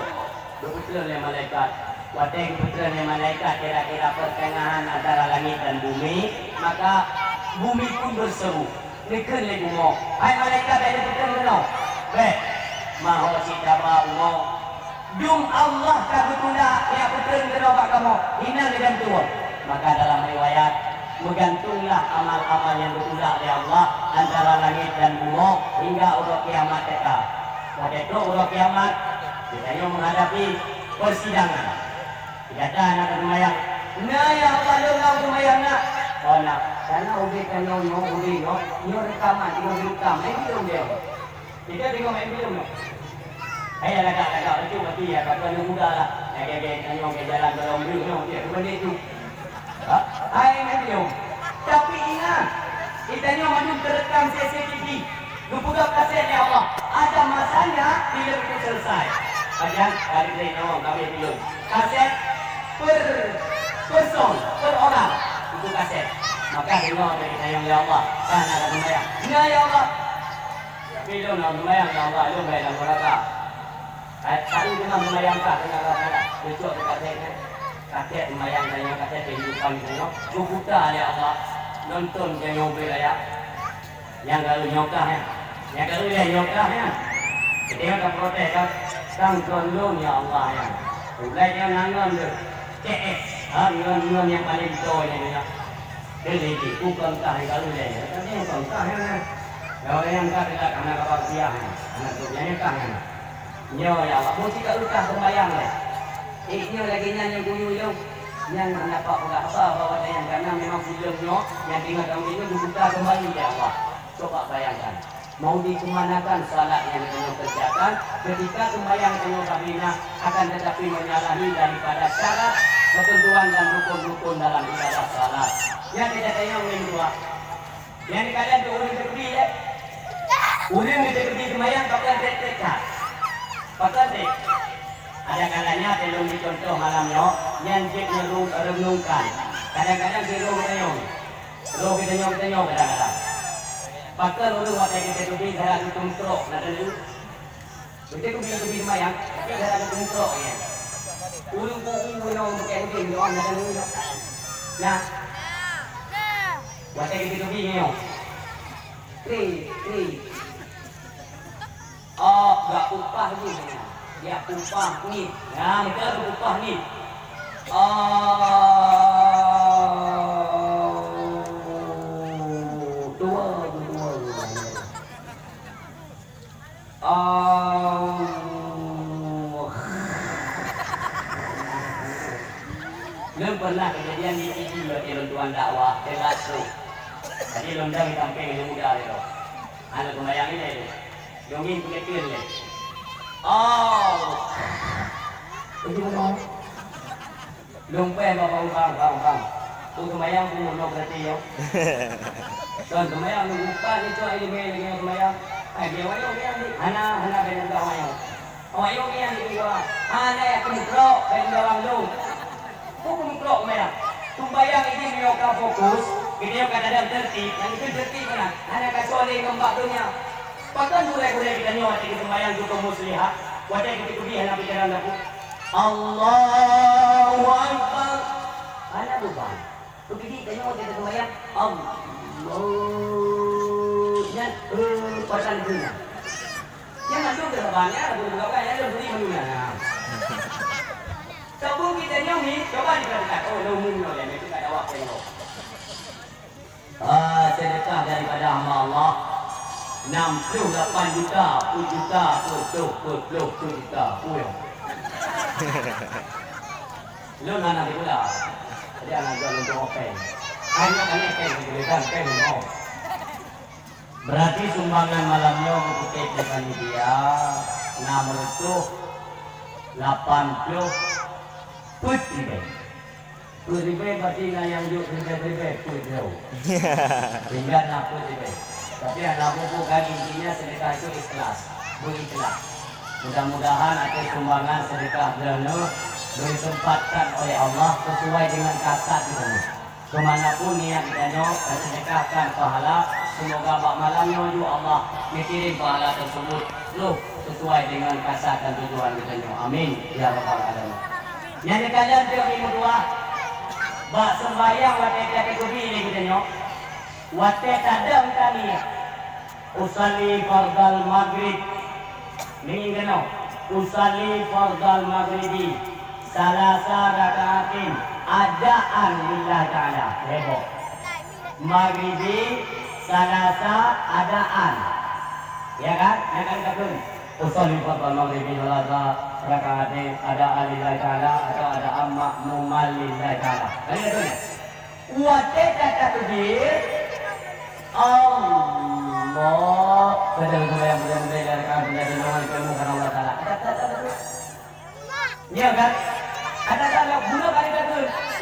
Geupeutreun lé malaikat. Watèe geupeutreun lé malaikat kira-kira pertengahan antara langit dan bumi, maka bumi pun berseru. Neukheun lé bumoe, "Hai malaikat, bèk neupeutreun keunoe! Bèk! Ma ho cit taba bumoe! Dum Allah ka geutulak jak peutreun keunoe bak kamoe, hinan lé dan tuwoe." Maka dalam riwayat, Meugantunglah amal-amal nyang geutulak lé Allah antara langét dan bumoe hingga uroe kiamat teuka. Watée trok uroe kiamat, geutanyoe meuhadapi peusidangan. Gata na seumayang, "Na, ya Allah, lôn na seumayang, na." "Oh, na, kana ubé tanyoe nyoe, ubé nyoe, nyoe reukaman, nyoe reukaman, eh, bilong dia." Kita tengok main film tu. Hai lagak-lagak lucu mati ya, kata anak muda lah. Lagi-lagi tanya ke jalan dalam film tu, dia tu balik tu. Ha? Hai main film. Tapi ingat, kita nyoe mandum terekam C C T V. Geupeugah kaset ya Allah. Ada masanya film itu selesai. Pajan, kali ni nyawa kami film. Kaset per person, per orang. Itu kaset. Maka dengar dari sayang ya Allah. Kan ada sembahyang. Ya, ya Allah. Tapi lôn na seumayang, ya Allah, lôn bae lam neuraka. Ka, ka lheueh teuma seumayang ka, keuneuk rasa dah. Cocok teuka sét nyan. Kakek seumayang tanyoe, kakek kehidupan tanyoe. Geubuta lé Allah. Nonton tanyoe ubé raya. Nyang ka lheueh nyoe kah nyan. Nyang ka lheueh nyoe kah nyan. Keudéh ka protes ka. Sang kon lôn, ya Allah, nyan. Ulai nyan nangon lôn. C S. Ha, ngon, ngon nyang paleng toe nyan, nyan. Jadi, bukon kah nyang ka ulée, tapi bukon kah nyan. Kalau nyang ka teulat hana kabar rupiah nyan, hana trok nyan kah nyan. Nyoe ya Allah, meusti ka ulée kah seumayang lé. Eh, nyoe lagée nyan nyang kuyue ilong. Nyan hana pat peugah haba bahwa nyang kana memang sileueng nyoe, nyang tinggai dalam ilong dibuka kembali lé Allah. Coba bayangkan. Mau dikemanakan salat yang kamu kerjakan ketika sembahyang kamu bina, akan tetapi menyalahi daripada syarat, ketentuan dan rukun-rukun dalam ibadah salat. Yang kita tanya ulun dua. Yang dikalian tu ulun terlebih ya. Ulun terlebih sembahyang pakai tek-tek. Pakai tek. Ada kalanya belum dicontoh malam nyoe, nyan jeuet nyeru renungkan. Kadang-kadang sirong renyong. Roh geutanyoe-geutanyoe kadang-kadang. Pakon ureuëng watée geutanyoe teubi gara geupeumeutrok na teuneuk. Geutanyoe teubi-teubi seumayang, tapi gara geupeumeutrok nyan. Ureuëng ku'u meunyoe bukée udeb nyoe na teuneuk nyoe. Nah. Watée geutanyoe teubi nyoe. Kri, kri. Oh, gak upah ni. Ya upah ni. Ya, mereka tu upah ni. Oh, dua, dua, dua. Oh. Lôn pernah kejadian di T V waktu lôn tuan dakwah, jelas tu. Jadi lôn dah di samping ilmu muda tu. Anak sembahyang ini tu. Dongeng pengetul ni. Oh. Itu betul. Lumpah bak bang, bang, bang. Tu sembahyang pun udah berarti yo. Tuan sembahyang lu buka ni tu air meh lagi sembahyang. Ai dia wayang dia ni. Hana, hana benda buka wayang. Awak yo ni yang dua. Hana ya pun drop benda orang lu. Hukum drop meh. Sembahyang ini mioka fokus. Kita yang kadang tertib, yang itu tertib mana? Hana kacau lagi gambar dunia. Pakon gurée-gurée geutanyoe watée geuseumbahyang cukup muslihat, watée geuteukeubi hana pikiran laku. Allahu Akbar. Hana beban. Beugigit tanyoe watée geuseumbahyang. Allah. Nyan, eh, pasang guna. Nyan mandum geusaban, ya, guna-guna, ya, ada budi meununa. Sabu kita nyoe ni, coba diperhatikan. Oh, lo umum nyoe, ya, itu tak ada waktu nyoe. Ah, sedekah daripada hamba Allah, enam puluh lapan juta, puluh juta, puluh, puluh, puluh, puluh, puluh juta, puluh. Lôn hana sikula. Jadi anak jual untuk openg. Hanya kan openg, kan openg, oh. Berarti sumbangan malam nyoe meukuték di panitia enam ratus lapan puluh peuet ribèe. Peuet ribèe berarti na nyang jok ribèe-ribèe peuet ribèe. Sehingga na peuet ribèe. Tapi hana peue-peue kan intinya sedekah itu ikhlas, berikhlas. Mudah-mudahan atas sumbangan sedekah droeneuh disempatkan oleh Allah sesuai dengan kasat droeneuh. Keumanapun niat geutanyoe tasedekahkan pahala, seumoga bak malam nyoe ju Allah geukirim pahala teuseubut troh sisuai deungon kasat dan tujuan geutanyoe. Amin, ya rabbal alamin. Nyang neukalon teuk meudoa bak seumbahyang watée takeuteubi lé geutanyoe, watée tadong taniet. Usalli fardal maghrib. Ngieng keunoe. Usalli fardal maghribi salasa rakaatin adaan lillahi ta'ala. Heboh. Maghribi salasa adaan. Ya kan? Ya kan, kata. Usalli fardal maghribi salasa rakaatin adaan lillahi ta'ala atau adaan ma'muman lillahi ta'ala. Kan kata, ya? Watèe tatakbir, Allah. Kata sumbayang beudé-beudé dari kami dari nama ilmu karena Allah Ta'ala. Ada kata-kata. Iya kan? Ada kata bunuh kali kata.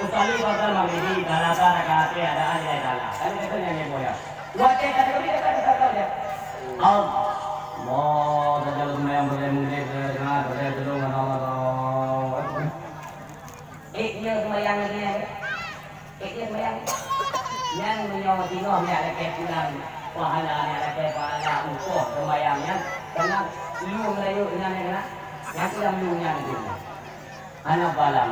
Usalli fardal maghribi salasa rakaatin adaan lillahi ta'ala. Kan kata yang ibu ya. Watèe tatakbir, kata kata ya. Allah. Kata sumbayang beudé-beudé dari kami dari Allah Ta'ala. Eh, iya sumbayang lagi ya. Keu jeuet seumayang. Nyan meunyoe singoh nyak lakèe pulang pahala, nyak lakèe pahala uroe seumayang nyan, keunan lueng rayeuk nyan, nyan keunan. Nyang keunan lueng nyan keunan. Hana pahala.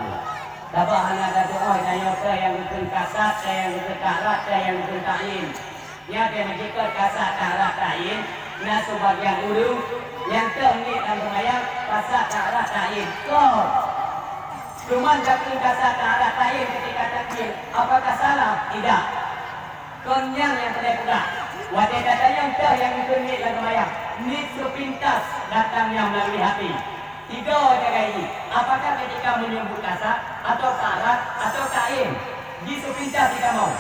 Sabab hana tatu'oh tanyoe, teuh nyang geukheun kasat, teuh nyang geukheun ta'rad, teuh nyang geukheun ta'yin. Nyan teuh meunyoe kasat, ta'rad, ta'yin, na sibagian ureueng nyang teuh niet lam seumayang, kasat, ta'rad, ta'yin. Kon. Cuman gaki kasat ta'rad ta'yin ketika takbir, apakah salah? Tidak. Kon nyan nyang keuneuk peugah. Watèe gata nyang teuh nyang geukheun niet lam seumayang, niet seupintas datangnya melalui hati. Tiga jagai jih, apakah ketika menyebut kasat, atau ta'rad, atau ta'yin, jih seupintas ditamong.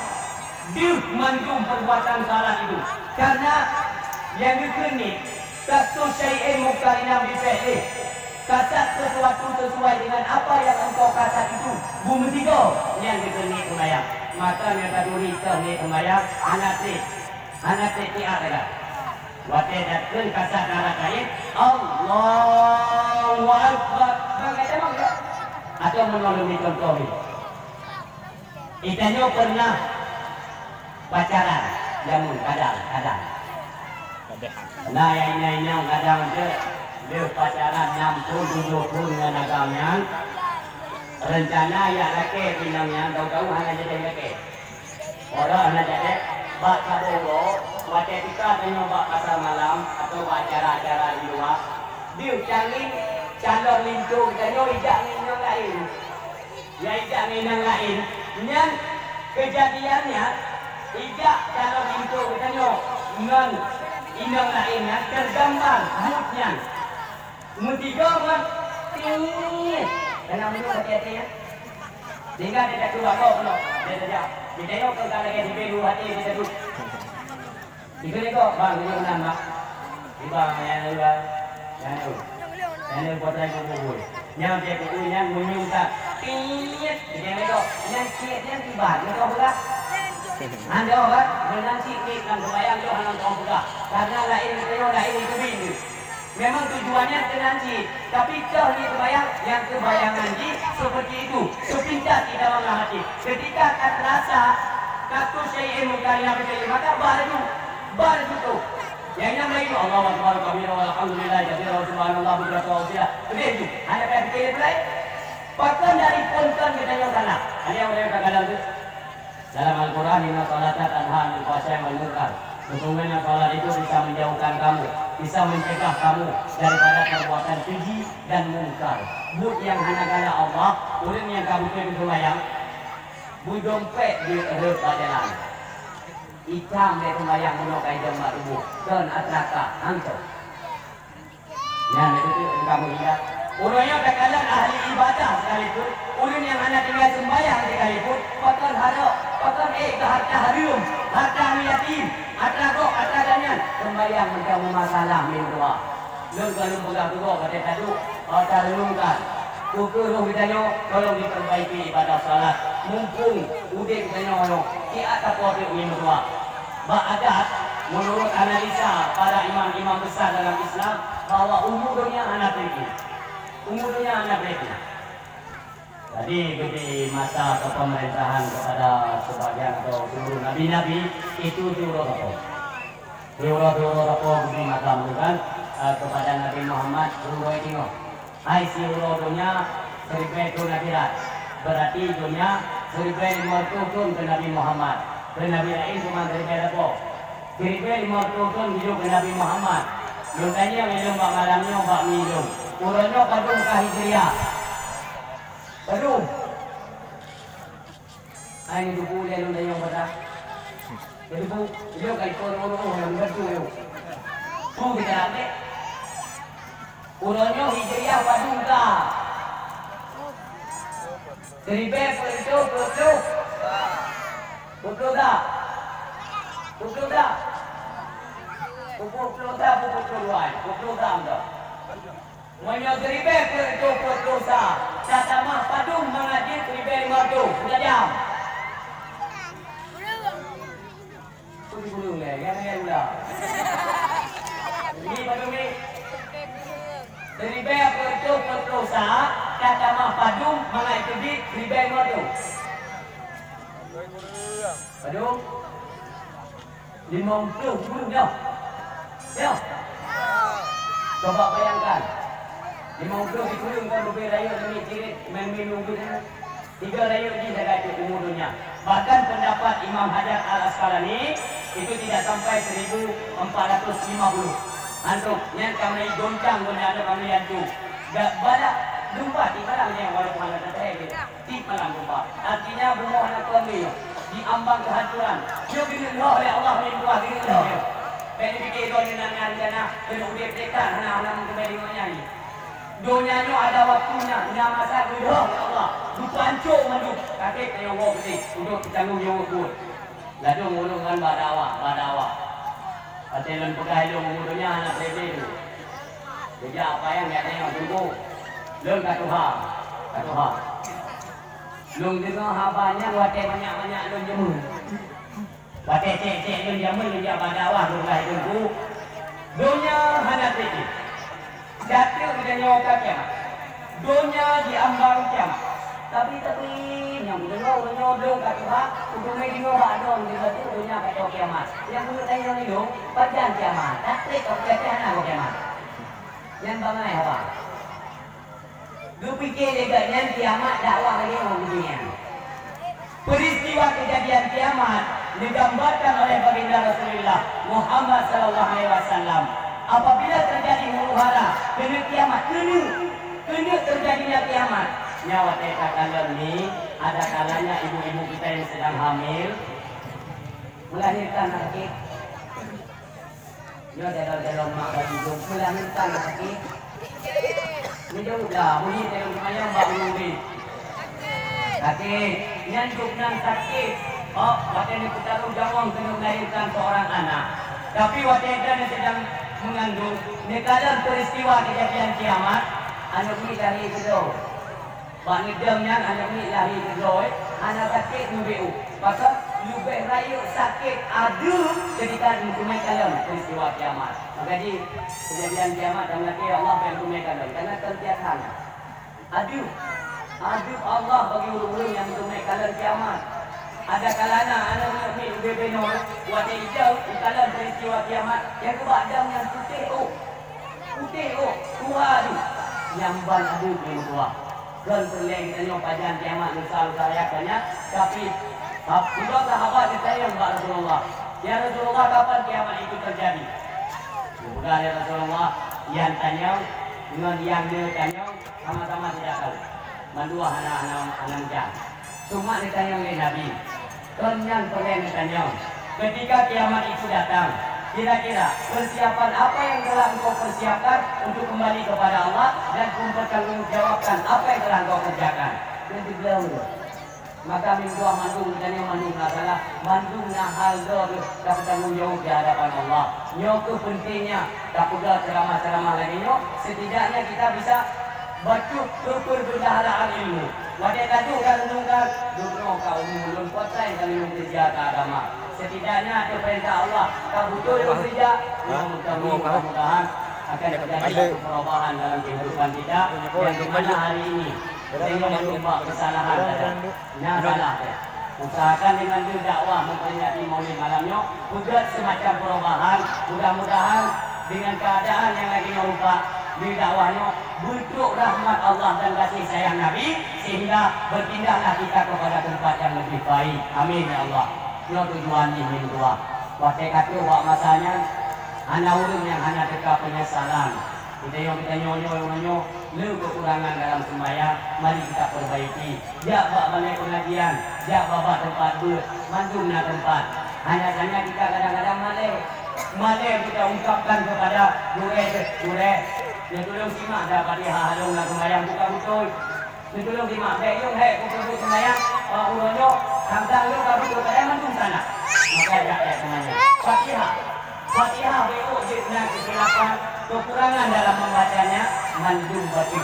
Deuh mandum perbuatan salat itu. Karena nyang geukheun niet, Kasatu syai'in muqarinan bi fi'lih. Kasat sesuatu sesuai dengan apa yang engkau kasat itu. Beumeusigoe nyan geukheun niet seumayang. Maka nyang taturi teuh niet seumayang, hana trép. Hana trép tiat lagèe. Watèe takheun kasat ta'rad ta'yin, Allahu Akbar. Bagaimana? Atau meunurot contoh ni. Geutanyoe pernah pacaran, jameun kadang, kadang. Na nyang inong-inong kadang jeuet lheueh pacaran nam thon tujoh thon ngon agam nyan, reuncana jak lakèe inong nyan, tahu-tahu hana jadi lakèe. Orang hana jadi, bak saboh uroe, watèe teuka tanyoe bak pasar malam atau bak acara-acara di luwa, deuh calon linto geutanyoe ijak ngon inong laén. Nyang ijak ngon inong laén, nyan keujadian nyan ijak calon linto geutanyoe ngon inong laén nyan teugambar buet nyan. Meusigoe ngon tiet. Kana meunyoe hati-hati nyan. Sehingga dia tak keluar kau pula. Dia saja. Kita yuk kalau tak lagi di belu hati kita tu. Ikut-ikut, bang, ikut nan, bang. Di bang, yang ni, bang. Yang ni. Yang ni, buat saya kumpul. Yang dia kumpul, yang munyum tak. Piet. Ikut-ikut. Yang piet, yang tiba. Ikut-ikut. Anda, bang, menanti ni, kan, sembahyang tu, hana tahu buka. Karena lain itu, lain itu, ini. Memang tujuannya keunan cit, tapi toh niet seumayang nyang keubayangan jih seperti itu, seupintas di dalam hati. Ketika ka teurasa, "Kasatu syai'in muqarinan bi fi'lih," maka baru, baru tu. Nyang inong laén, "Allahu Akbar kabira walhamdulillahi katsira wa subhanallah bukratan wa asila." Keudeh tu, hana payah pikir laén. Pakon dari phon kon geutanyoe salah. Hana nyang boleh ka dalam tu. Dalam Al-Quran, "Inna salata tanha 'anil fahsya'i wal munkar." Sesungguhnya salat itu bisa menjauhkan kamu, bisa mencegah kamu daripada perbuatan keji dan mungkar. Buet nyang hana galak Allah, ureueng nyang ka beutôi seumayang, beudompet jeuet rhot bak jalan. Itam lé seumayang bunoe ka idong bak tuboh, kon atra ka, hantom. Nyan itu tu engka meuhina. Ureueng nyang takalon ahli ibadah sekalipun, ureueng nyang hana tinggai seumbahyang sekalipun, pakon harok, pakon ék keu hareuta hareuem, hareuta aneuk yatim, atra gob, atra gobnyan, seumbahyang meuntang meumasalah meudoa. Lôn ka lôn peugah keu gob watèe taduek, oh, tareunungkan. Peu kheueh roh geutanyoe tolong diperbaiki ibadah salat. Mumpung udeb geutanyoe nyoe, siat tapoh teuk meudoa. Bak adat, menurut analisa para imam-imam besar dalam Islam, bahwa umu donya hana trép. Umu donya hana trép. Jadi, geubri masa kepemerintahan kepada sebagian atau seluruh nabi-nabi, itu siuroe sapo. Siuroe-siuroe sapo geubri masa, bukan, eh, kepada Nabi Muhammad siuroe singoh. Hai siuroe donya, siribèe thon akhirat. Berarti donya siribèe limong reutôh thon keu Nabi Muhammad. Keu nabi laén cuma siribèe sapo. Siribèe limong reutôh thon hidup keu Nabi Muhammad. Lôn tanyong lé lôn bak malam nyoe bak mi lôn. Uroe nyoe padum ka Hijriah? Padum? Hai, ni duku ulèe lôn tanyong pada. Jadi, Bu, beliau ka ikut ureueng-ureueng nyang beutôi nyoe. Peue geutanyoe? Uroe nyoe Hijriah padum ka? Siribèe peuet reutôh peuet ploh. Peuet ploh sa? Peuet ploh sa? Peuet ploh sa, peuet ploh dua, peuet ploh sa mantong. Meunyoe siribèe peuet reutôh peuet ploh sa, tatamah padum mangat jeuet siribèe limong reutôh, peue tajam? Peue jikureueng lé, nyan, nyan ulang. Ni padum ni? Siribèe peuet reutôh peuet ploh sa, tatamah padum mangat jeuet siribèe limong reutôh. Padum? Limong ploh kureueng nyoe. Nyoe. Coba bayangkan. Limong ploh dikureueng ngon leubeh rayeuk namiet cirit main minum gitu. Tiga rayeuk jih lagèe cit umu donya. Bahkan pendapat Imam Hajar Al-Asqalani itu tidak sampai seribu empat ratus lima puluh. Antum, nyan kami goncang, goncang ada kami yantu. Dak balak lumpat di barang yang walaupun ada teh gitu. Tiep malam gempa. Artinya, bumoe hana peue lé, di ambang kehancuran. Nyoe geuneuk lhôh lé Allah, nyoe buah geuneuk lhôh nyoe. Bèk neupike droeneuh na rencana keuneuk udép dekat, hana, hana meuteumé deungon nyan. Donya nyoe ada waktunya, na masa geulhôh lé Allah. Geupeuancô mandum. Kakek tanyoe woe beutôi, udép teutanggong jaweueb buet. Ladôm ureueng ngon bak dakwah, bak dakwah. Watèe lôn peugah ilôn umu donya hana teuridèe tu. Geujak apa nyang gata nyang sungguh. Lôn ka tuha, ka tuha. Lôn deungö haba nyan watèe manyak-manyak lôn jameun. Watèe cèk-cèk lôn jameun, lôn jak bak dakwah, lôn peugah ilôn ku. Donya hana teuridèe. Jatuh geutanyoe ka kiamat. Donya di ambang kiamat. Tapi, tapi, nyang geudeungoe uroe nyoe lôn ka tuha, kuteumé deungoe bak droe di laju donya ka cok kiamat. Nyang keuneuk tanyong ilôn, pajan kiamat? Taklek ka peugah hana cok kiamat. Nyan bangai haba. Geupike lé gobnyan kiamat dakwah lagèe ngon geutanyoe. Peristiwa kejadian kiamat digambarkan oleh Baginda Rasulullah Muhammad sallallahu alaihi wasallam. Apabila terjadi huru-hara, keuneuk kiamat, keuneuk, keuneuk terjadinya kiamat. Nyoe watèe takalon ni, ada kalanya ibu-ibu kita yang sedang hamil melahirkan anak. Nyoe dalam-dalam mak bagi dong pula minta sakit. Meujaweueb lah, bunyi dalam seumayang bak ureueng udép. Sakit. Nyan gobnyan sakit. Oh, watèe neupeutarô nyawöng keuneuk melahirkan seorang anak. Tapi watèe droeneuh sedang mengandung, neukalon peristiwa kejadian kiamat, aneuk miet lahé keudroe. Bak neudong nyan aneuk miet lahé keudroe, hana sakét neubeuet. Pakon? Leubeh rayeuk sakét adeueng ketika meuteumé kalon peristiwa kiamat. Maka jih, keujadian kiamat dan nanti Allah akan meuteumé kalon. Karena sentiasa adeueng. Adeueng Allah bagi ureueng-ureueng nyang meuteumé kalon kiamat. Ada kalana aneuk miet ubé-bé nyoe, watèe ijak kalon peristiwa kiamat, nyang keubak dong nyan putéh ôh. Putéh ôh, tuha jih. Nyan ban adeueng lé meutuah. Kon peureulèe geutanyoe pajan kiamat lusa-lusa raya nyan, tapi sab-, sidroe sahabat geutanyong bak Rasulullah, "Ya Rasulullah, kapan kiamat itu terjadi?" Geupeugah lé Rasulullah, "Nyang tanyong ngon nyang neutanyong sama-sama tidak tahu." Mandua hana, hana, hana meujan. Cuma neutanyong lé Nabi, "Kon nyan peureulèe neutanyong, ketika kiamat itu datang, kira-kira persiapan apa yang telah engkau persiapkan untuk kembali kepada Allah dan mempertanggungjawabkan apa yang telah engkau kerjakan?" Nyan teugleng tu. Maka meutuah mandum, geutanyoe mandum na salah, mandum na hal droe teuh tapeutanggong jaweueb di hadapan Allah. Nyoe keuh pentingnya tapeugah ceramah-ceramah lagèe nyoe, setidaknya kita bisa bacut keu perbendaharaan ilmu. Watèe ka duek ka renungkan, duek droe ka umu lôn, kuasa nyang ka lôn keureuja keu agama. Setidaknya ateueh peurintah Allah ka beutôi lôn keureuja. Mudah-mudahan akan terjadi satu perubahan dalam kehidupan kita, yang di mana hari ini kita menyumbang kesalahan saja. Nyan salah teuh. Usahakan deungon lheueh dakwah memperingati Maulid malam nyoe, peugöt semacam perubahan. Mudah-mudahan dengan keadaan yang lagi nyoe rupa, di dakwah nyoe beutrok rahmat Allah dan kasih sayang Nabi, sehingga berpindahlah kita kepada tempat yang lebih baik. Amin ya Allah. Nyoe tujuan jih meutuah. Watèe ka trôh bak masa nyan, hana ureueng nyang hana teuka penyesalan. Geutanyoe-geutanyoe nyoe, nyoe, nyoe, le kekurangan dalam sembahyang, mari kita perbaiki. Jak bak balai pengajian, jak bak, bak teumpat beuet, mandum na teumpat. Hanya saja kita kadang-kadang malèe. Malèe kita ungkapkan kepada gurèe, "Gurèe, neutulông simak dah Fatihah lôn lam seumayang buka beutôi. Neutulông simak, bèk lôn hèk kupeubuet seumayang, eh, uroe nyoe, tang-tang lôn ka beutôi padahai mandum salah." Maka jak ayat seumayang. Fatihah. Fatihah bèk jeuet na keukhilapan, kekurangan dalam membacanya, mandum baca.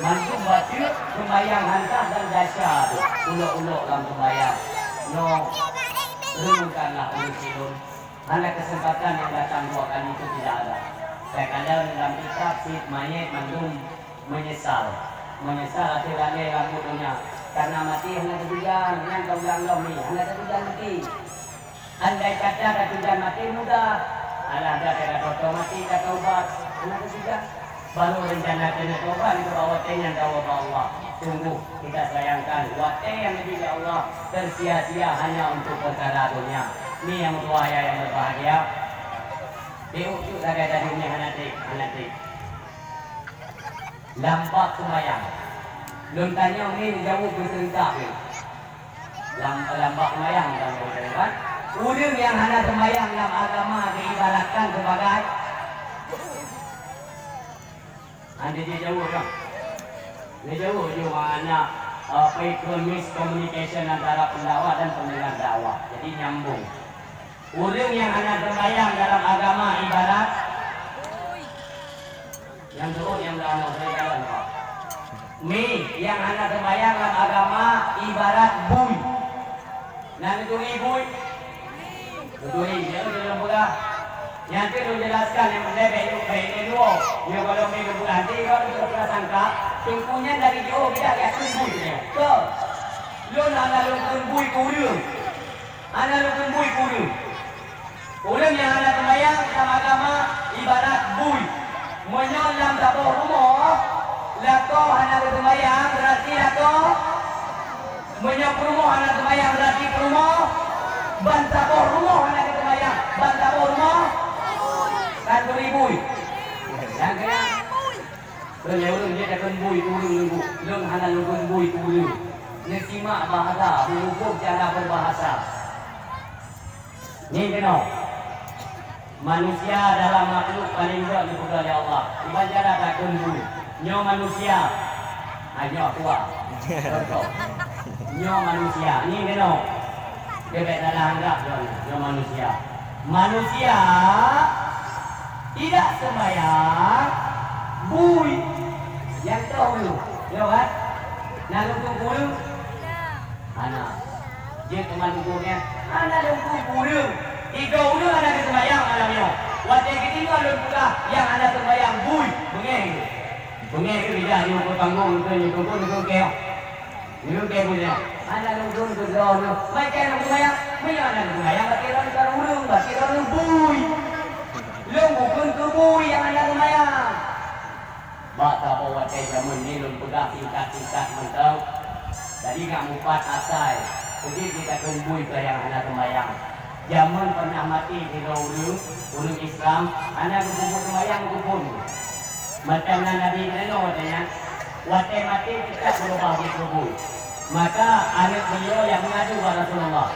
Mandum baca, seumayang han sah dan desya tu. Ulok-ulok lam seumayang. Nyoe, renungkanlah ureueng silôn. Hana kesempatan yang datang dua kali itu tidak ada. Saya kadang dalam kitab sit mayat mandum menyesal. Menyesal até lalè lam buet donya. Karena maté hana teutujan, nyan ka ulang lom ni, hana teutujan maté. Andai kata teutujan maté mudah, alah dah ka toto maté, ka taubat, hana teutujan. Baru rencana keuneuk taubat, itu watèe nyan tawoe bak Allah. Sungguh kita sayangkan watèe nyang geubri lé Allah tersia-sia hanya untuk perkara dunia. Ni nyang meutuah ayah nyang berbahagia. Di ujuk sagai tadi ni hana tik, hana tik. Lam bab seumayang. Lôn tanyong ni jaweueb beuseureuta ni. Lam, lam bab seumayang, lam bab seumayang, kan? Ureueng nyang hana seumayang lam agama diibaratkan sebagai Hana jijaweueb, kan? Jijaweueb ju makna, eh, apa itu, miscommunication antara pendakwah dan pendengar dakwah. Jadi, nyambung. Ureueng nyang hana sembahyang dalam agama ibarat nyang turun nyang dah aneuk saya jalan, Pak. Mi, nyang hana sembahyang dalam agama ibarat bui. Na neuturi bui? Neuturi, nyan lôn peugah. Nyan keuh lôn jelaskan nyang leubeh lôn bèk lé dua. Nyoe gohlom lôn peugah, nanti gohlom lôn peugah sangka, teungku nyan dari jiôh beudak geukheun bui nyoe. Beutôi. Lôn hana lôn kheun bui keu ureueng. Hana lôn kheun bui keu ureueng. Ureueng nyang hana seumayang lam agama ibarat bui. Meunyoe lam saboh rumoh, lakoe hana geuseumbahyang, beurati lakoe Meunyoe peurumoh hana seumayang, beurati peurumoh, ban saboh rumoh hana geuseumbahyang, ban saboh rumoh, kan turi bui. Nyang keunan, lôn nyang ureueng jeuet takheun bui keu ureueng nunggu, lôn hana lôn kheun bui keu ureueng. Neusimak bahasa, beuhuköm cara beubahasa. Ngieng keunoe, manusia adalah makhluk paléng gèt geupeugah lé Allah. Kiban cara takheun bui. Nyoe manusia. Ah, nyoe kuah. Contoh. Nyoe manusia. Ngieng keunoe. Dia bèk salah anggap nyoe, nyoe manusia. Manusia tidak sembahyang, bui. Nyang toh ureueng. Nyoe kan? Na lôn kheun bui? Hana. Jeuet teuma lôn kheun nyan, hana lôn kheun keu ureueng. Tiga ureueng hana geuseumayang malam nyoe. Watèe geudeungö lôn peugah nyang hana seumayang bui, beungèh geuh. Beungèh geuh rijak di ukeue panggong, ukeue nyoe, ukeue nyoe, ukeue nyoe. Nyoe ukeue nyoe. Hana lôn kheun keu droeneuh. Meunyoe hana seumayang, meunyoe hana seumayang, berarti droeneuh kon ureueng, berarti droeneuh bui. Lôn bukon keu bui nyang hana seumayang. Bak saboh watèe jameun nyoe lôn peugah singkat-singkat mantong. Jadi, nyang mupat asai, udép jeuet takheun bui keu nyang hana seumayang. Jameun pernah maté sidroe ureueng, ureueng Islam, hana geupeubuet seumayang geupeubuet. Mantong na Nabi geutanyoe watèe nyan, watèe maté teutab beurubah jeuet keu bui. Maka aneuk beliau nyang meungadu bak Rasulullah,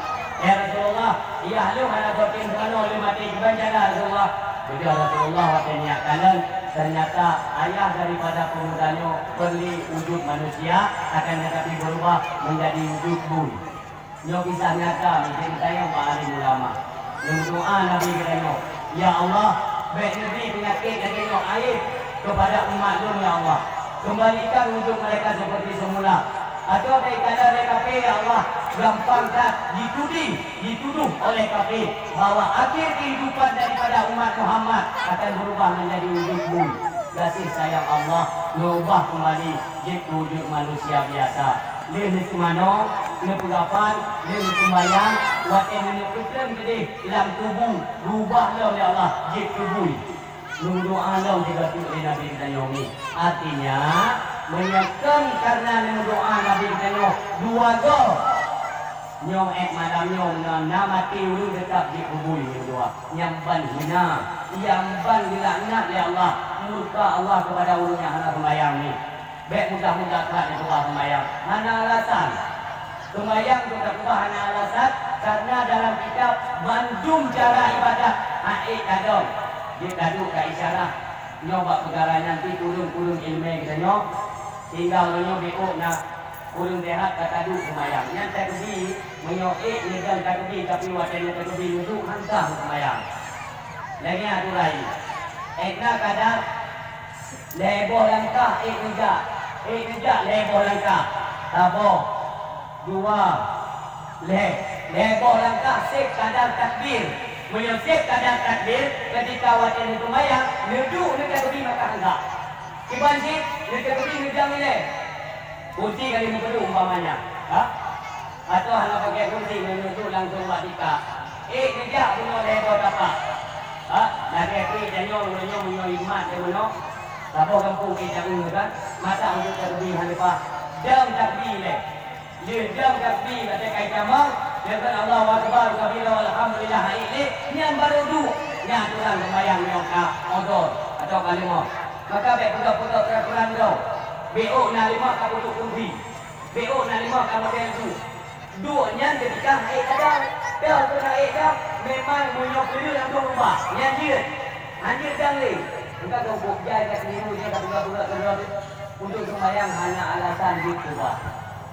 "Ya Rasulullah, yah lôn hana soe tem teumanoe lôn maté, kiban cara Rasulullah?" Beudôh Rasulullah watèe nyan kalon, ternyata ayah daripada pemuda nyoe peureulèe wujud manusia, akan tetapi berubah menjadi wujud bui. Nyoe kisah nyata, meuteumèe tanyong bak alim ulama. Nyang doa Nabi geutanyoe, "Ya Allah, bèk neubri peunyakét lagèe nyoe aéb keupada umat lôn, ya Allah. Kembalikan wujud mereka seperti semula." Atau dari kata dari kafé, ya Allah, gampang that dituding, dituduh oleh kafé bahwa akhir kehidupan daripada umat Muhammad akan berubah menjadi wujud bui. Gaséh sayang Allah, neuubah kembali jeuet keu wujud manusia biasa. Lheueh neuseumanoe, neupeurapat, lheueh neuseumayang, watèe neuneuk peutrön keudéh lam tuboh, reubah lom lé Allah jeuet keu bui. Neumeudoa lom sibacut lé Nabi geutanyoe nyoe. Artinya, meunyoe kon kareuna neumeudoa Nabi geutanyoe dua goe, nyoe ék malam nyoe na, na maté ureueng teutab jeuet keu bui neumeudoa. Nyang ban hina, nyang ban geulaknat lé Allah, murka Allah keupada ureueng nyang hana seumayang nyoe. Bèk mudah-mudah that neukeubah seumayang. Hana alasan. Seumayang keu takeubah hana alasan, Karena dalam kitab mandum cara ibadat hak ék tadong, jeuet taduek ka isyarah. Nyoe bak peugala nyan pih ureuëng-ureuëng ileumèe geutanyoe, tinggai uroe nyoe beuôk na ureuëng teuhat ka taduek seumayang. Nyan takeubi, meunyoe ék neudong takeubi, tapi watèe nyoe takeubi neuduek han sah seumayang. Lagèe nyan aturan jih. Ék na kadar lhèe boh langkah ék neujak, ék neujak lhèe boh langkah. Saboh, dua, lhèe. Lhèe boh langkah sép kadar takbir. Meunyoe sép kadar takbir, ketika watèe neuseumayang, neuduek neutakeubi maka han sah. Kiban cit, neutakeubi neudong ilèe. Kursi ka lheueh neupeuduek umpamanya. Ha? Atawa hana pakai kursi, neuduek langsung bak tika. Ék neujak bunoe lhèe boh tapak. Ha? Lagèe pih tanyoe, uroe nyoe meunyoe imat teuh meunoe. Saboh gampông ék taeu kan? Masa ujoe takbir hana leupah. Dong takbir lé. Lheueh dong takbir watèe ka itamong, lheueh kan Allahu Akbar kabira walhamdulillah hana ék lé, nyan barô duek. Nyan aturan seumayang nyoe ka odor atawa ka leumah. Maka bèk peugah-peugah peraturan droe. Beuôk na leumah ka peuduek kursi. Beuôk na leumah ka model tu. Duek nyan keudikah ék tadong. Toh keu na ék dong, memang meunyoe peue langsung ubah. Nyan jeuet. Hanjeuet dong lé. Bukan keu bôh jai ka seuliru jih ka peugah-peugah keudroe. Untuk seumayang hana alasan jeuet keubah.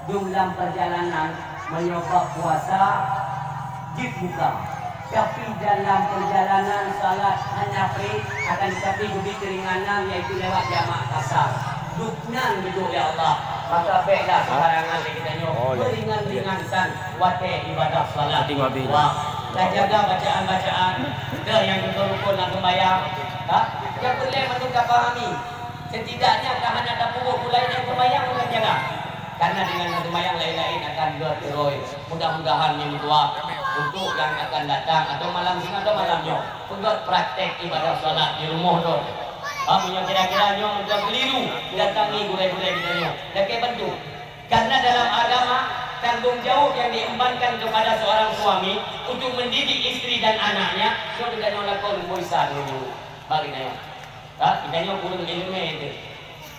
Dum lam perjalanan meunyoe bak puasa jeuet buka. Tapi dalam perjalanan salat hana pré, akan tetapi geubri keuringanan, yaitu lewat jamak kasar. Dum nan geuduek lé Allah, maka bèklah seubarangan lé geutanyoe meuringan-ringankan watèe ibadah salat. Wah, tajaga bacaan-bacaan, deuh nyang rukon-rukon lam seumayang. Ha? Nyang peureulèe mandum tapahami. Setidaknya ka hana tapeubuet peue laén nyang seumayang ureueng jaga. Karena dengan seumayang laén-laén akan geuteuroi. Mudah-mudahan nyang dua untuk yang akan datang atau malam singoh atau malam nyoe, peugöt praktek ibadah salat di rumoh droe. Ha, meunyoe kira-kira nyoe meukeusiliru, datangi gurèe-gurèe geutanyoe, lakèe bantu. Karena dalam agama, tanggung jawab yang diembankan kepada seorang suami untuk mendidik istri dan anaknya, nyoe geutanyoe lakoe lumboi sa nyoe bak geutanyoe. Ka, geutanyoe ureueng ileumèe teuh.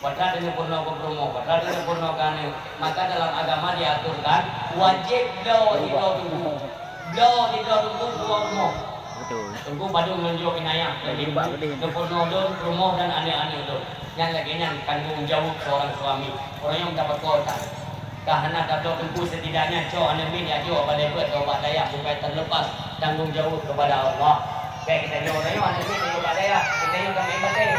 Patra teuneuk peurunoe keu peurumoh, patra teuneuk peurunoe keu aneuk. Maka dalam agama diaturkan, wajéb bloe sidroe teungku. Bloe sidroe teungku keuluwa rumoh. Betul. Teungku padum ngon jok inayah. Nibak pedih. Neupeurunoe lôn, peurumoh dan aneuk-aneuk lôn. Nyan lagèe nyan tanggung jawab seorang suami. Ureueng nyang tapeukong that. Ka hana tabloe teungku, setidaknya cok aneuk miet jak jok bak balè beuet keu bak dayah supaya terlepas tanggung jawab kepada Allah. Bèk geutanyoe, geutanyoe aneuk miet jak jok bak dayah, geutanyoe ka meu'en batèe.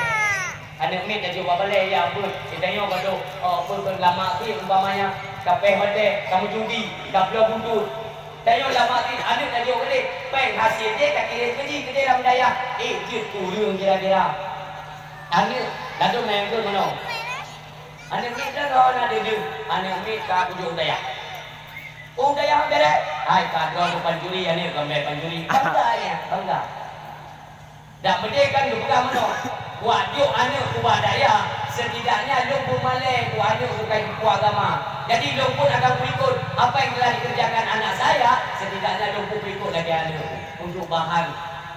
Aneuk miet jak jok bak balè jak beuet, geutanyoe ka dok, oh, beuet keu lama sit umpamanya, ka pèh batèe, ka meujudi, ka bloe buntut. Geutanyoe lama sit aneuk jak jok keudéh, pèng hasil jih ka kirém keu jih keudéh lam dayah. Eh, jeuet ureueng kira-kira. Aneuk, ladôm na nyang keu meunoe. Aneuk miet droe na deuh-deuh, aneuk miet ka kujok u dayah. U dayah bèrèh, hai ka droe pancuri, aneuk ka bèe pancuri. Bangga nyan, bangga. Dak meudeh kan geupeugah meunoe, "Wak jok aneuk ubak dayah, setidaknya lôn peumalèe keu aneuk bukai buku agama. Jadi lôn pun akan mengikut apa yang telah dikerjakan anak saya, setidaknya lôn pun mengikut lagèe aneuk." Untuk bahan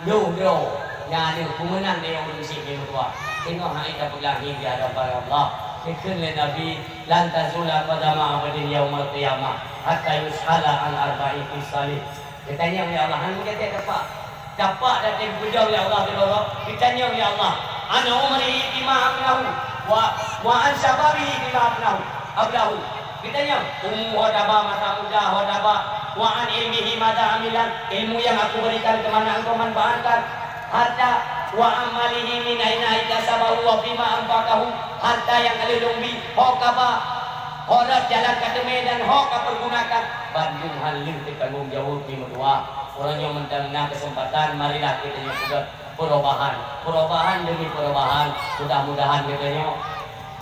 nyoe droe nyang aneuk peumeunang lé ureueng syiek nyang meutuah. Singoh hai tapeugah nyan di hadapan Allah. Geukheun lé Nabi, "Lan tazula qadama abdin yaumal qiyamah hatta yus'ala an arba'i khisalin." Geutanyong lé Allah, han meugaté tapak. Tapak dan teupeujeuet lé Allah keudroe, geutanyong lé Allah, "An umrihi fima afnahu, wa, wa an syababihi fima afnahu, afnahu." Geutanyong, umu ho taba, masa muda ho taba, wa an ilmihi madza amilan, ilmu yang aku berikan ke mana engkau manfaatkan, harta, wa an malihi min aina iktasabahu wa fima anfaqahu, harta yang ka lheueh lôn bi, ho kaba, ho rot jalan ka teumé dan ho ka peugunakan, bandum han lheueh teutanggong jaweueb di meutuah. Uroe nyoe mantong na keuseumpatan, marilah geutanyoe peugöt perubahan. Perubahan demi perubahan, mudah-mudahan geutanyoe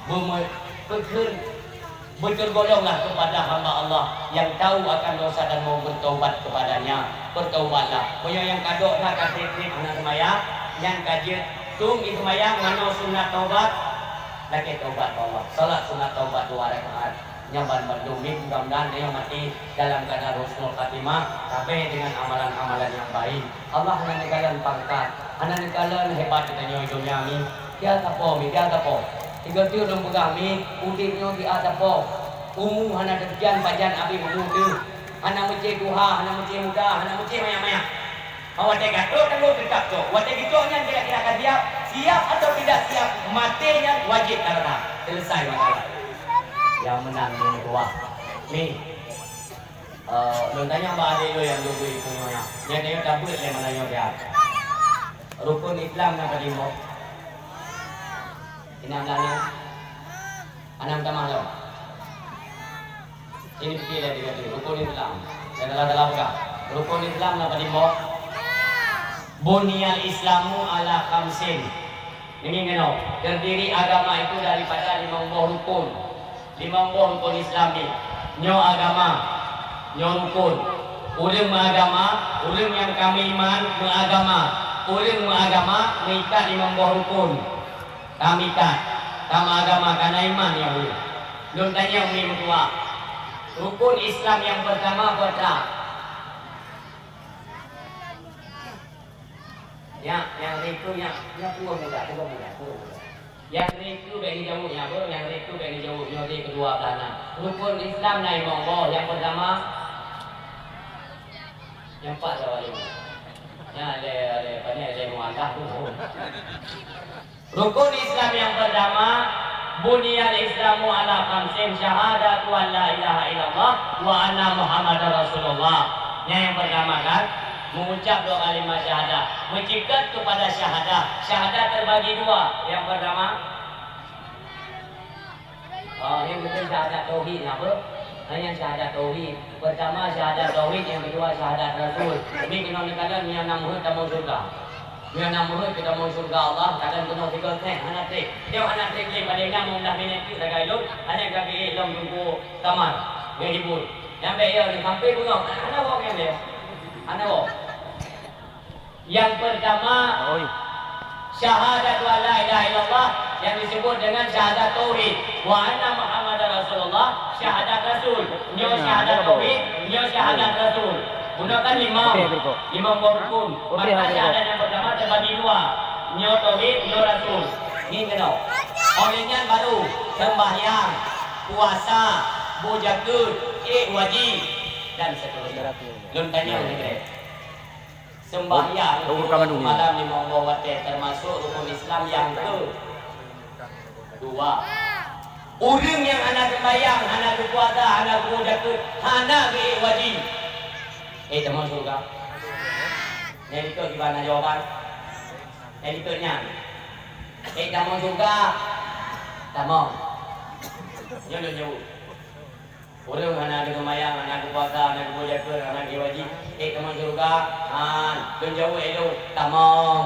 beumeu-, peukheun Beuteurimong lah kepada hamba Allah yang tahu akan dosa dan mau bertaubat kepada-Nya. Bertaubatlah. Meunyoe nyang ka dok na ka trép-trép hana seumayang, nyang ka jeuet tueng i seumayang manoe sunat taubat, lakèe taubat bak Allah. Salat sunat taubat dua rakaat. Nyan ban bandum, mudah-mudahan tanyoe maté dalam keadaan husnul khatimah, tabé dengan amalan-amalan yang baik. Allah hana neukalon pangkat, hana neukalon hebat geutanyoe i donya nyoe. Siat sapo mi, siat sapo. Sigoe teuk lôn peugah mi, udép nyoe siat sapo. Umu hana teukian pajan abéh umu teuh. Hana meucéh tuha, hana meucéh muda, hana meucéh manyak-manyak. Watée ka trok tanggong teutab cok. Watée geucok nyan kira-kira ka siap, siap atau tidak siap, maté nyan wajéb ka rata. Selesai masalah. Nyang meunang ni meutuah. Ni. Eh, lôn tanyong bak adék lôn nyang dua puluh ribu nyoe nyan. Nyan nyoe tabeuet lé mana nyoe siat. Rukon Islam na padum boh? Inong lagée. Anang tamah lom. Ini pikir dari tadi. Rukon Islam. Dan dalam dalam pegang. Rukon Islam na padum boh? Buniyal Islamu ala khamsin. Ini ngeno, terdiri agama itu daripada limong boh rukun. Limong boh rukun Islam ni. Nyoe agama, nyoe rukun. Ureuëng meuagama, ureuëng nyang ka meuiman, meuagama. Ureuëng meuagama meuikat limong boh rukun. Ka meuikat, ka meuagama, ka na iman nyang ureuëng. Lôn tanyong mi meutuah. Rukun Islam nyang peurtama peue? Nyak, nyang rikeu nyak, nyak tuwoe muda, tuwoe muda, tuwoe muda. Nyang rikeu bék neujaweueb nyak beuh, nyang rikeu bék neujaweueb, nyoe rikeu dua blah na. Rukon Islam na limong boh, nyang peurtama, nyang pat sawa lima. Nyan lé, lé, pane lé mualah tu. Rukun Islam nyang peurtama, buniyal Islamu ala khamsin, syahadatu an la ilaha illallah wa anna Muhammadar Rasulullah. Nyan nyang peurtama kan, mengucap dua kalimat syahadah, mencipta kepada syahadah. Syahadah terbagi dua. Nyang peurtama, Oh, nyang keupeue syahadat tauhid nyan apa? Hanya syahadat tauhid. Pertama syahadat tauhid, yang kedua syahadat rasul. Ini kena neukalon nyang na meuheuet tamong syurga. Nyang na meuheuet keu tamong syurga Allah, kadang keunoe tiga teh, hana treb. Nyoe hana treb lé, paling na meundah minèt keu sagai lôn, hanya ka geuék lom teungku kamar, geuhibur. Nyang bèk yo ni sampai beungoh, hana woe ngon lé. Hana woe. Yang pertama, Oi. Syahadatu an la ilaha illallah yang disebut dengan syahadat tauhid. Wa anna Muhammadar Rasulullah, syahadat Rasul. Nyoe Nah, syahadat ada tauhid, nyoe syahadat Rasul. Guna kan lima. Oke, Bro. Lima buah rukun. Oke, Maka oke, syahadat Bro. Yang pertama terbagi dua. Nyoe tauhid, nyoe Rasul. Ni kena. Oleh nyan baru sembahyang, puasa, bu jakeuet, ék wajib dan seterusnya. Lôn tanya ni, Sembahyang Oh, oh, rukun malam limong boh watèe termasuk rukun Islam yang kedua. Ureueng nyang hana sembahyang, hana geupuasa, hana geuboh jakeuet, hana geuék wajib, ék tamong syurga? Nyang dikeue kiban na jawaban? Nyang dikeue nyan, ék tamong syurga? Tamong. Nyoe lôn jaweueb. Ureueng hana geuseumayang, hana geupuasa, hana geuboh jakeuet, hana geuwajib, ék tamong syeuruga? Han, lôn jaweueb lé lôn, tamong.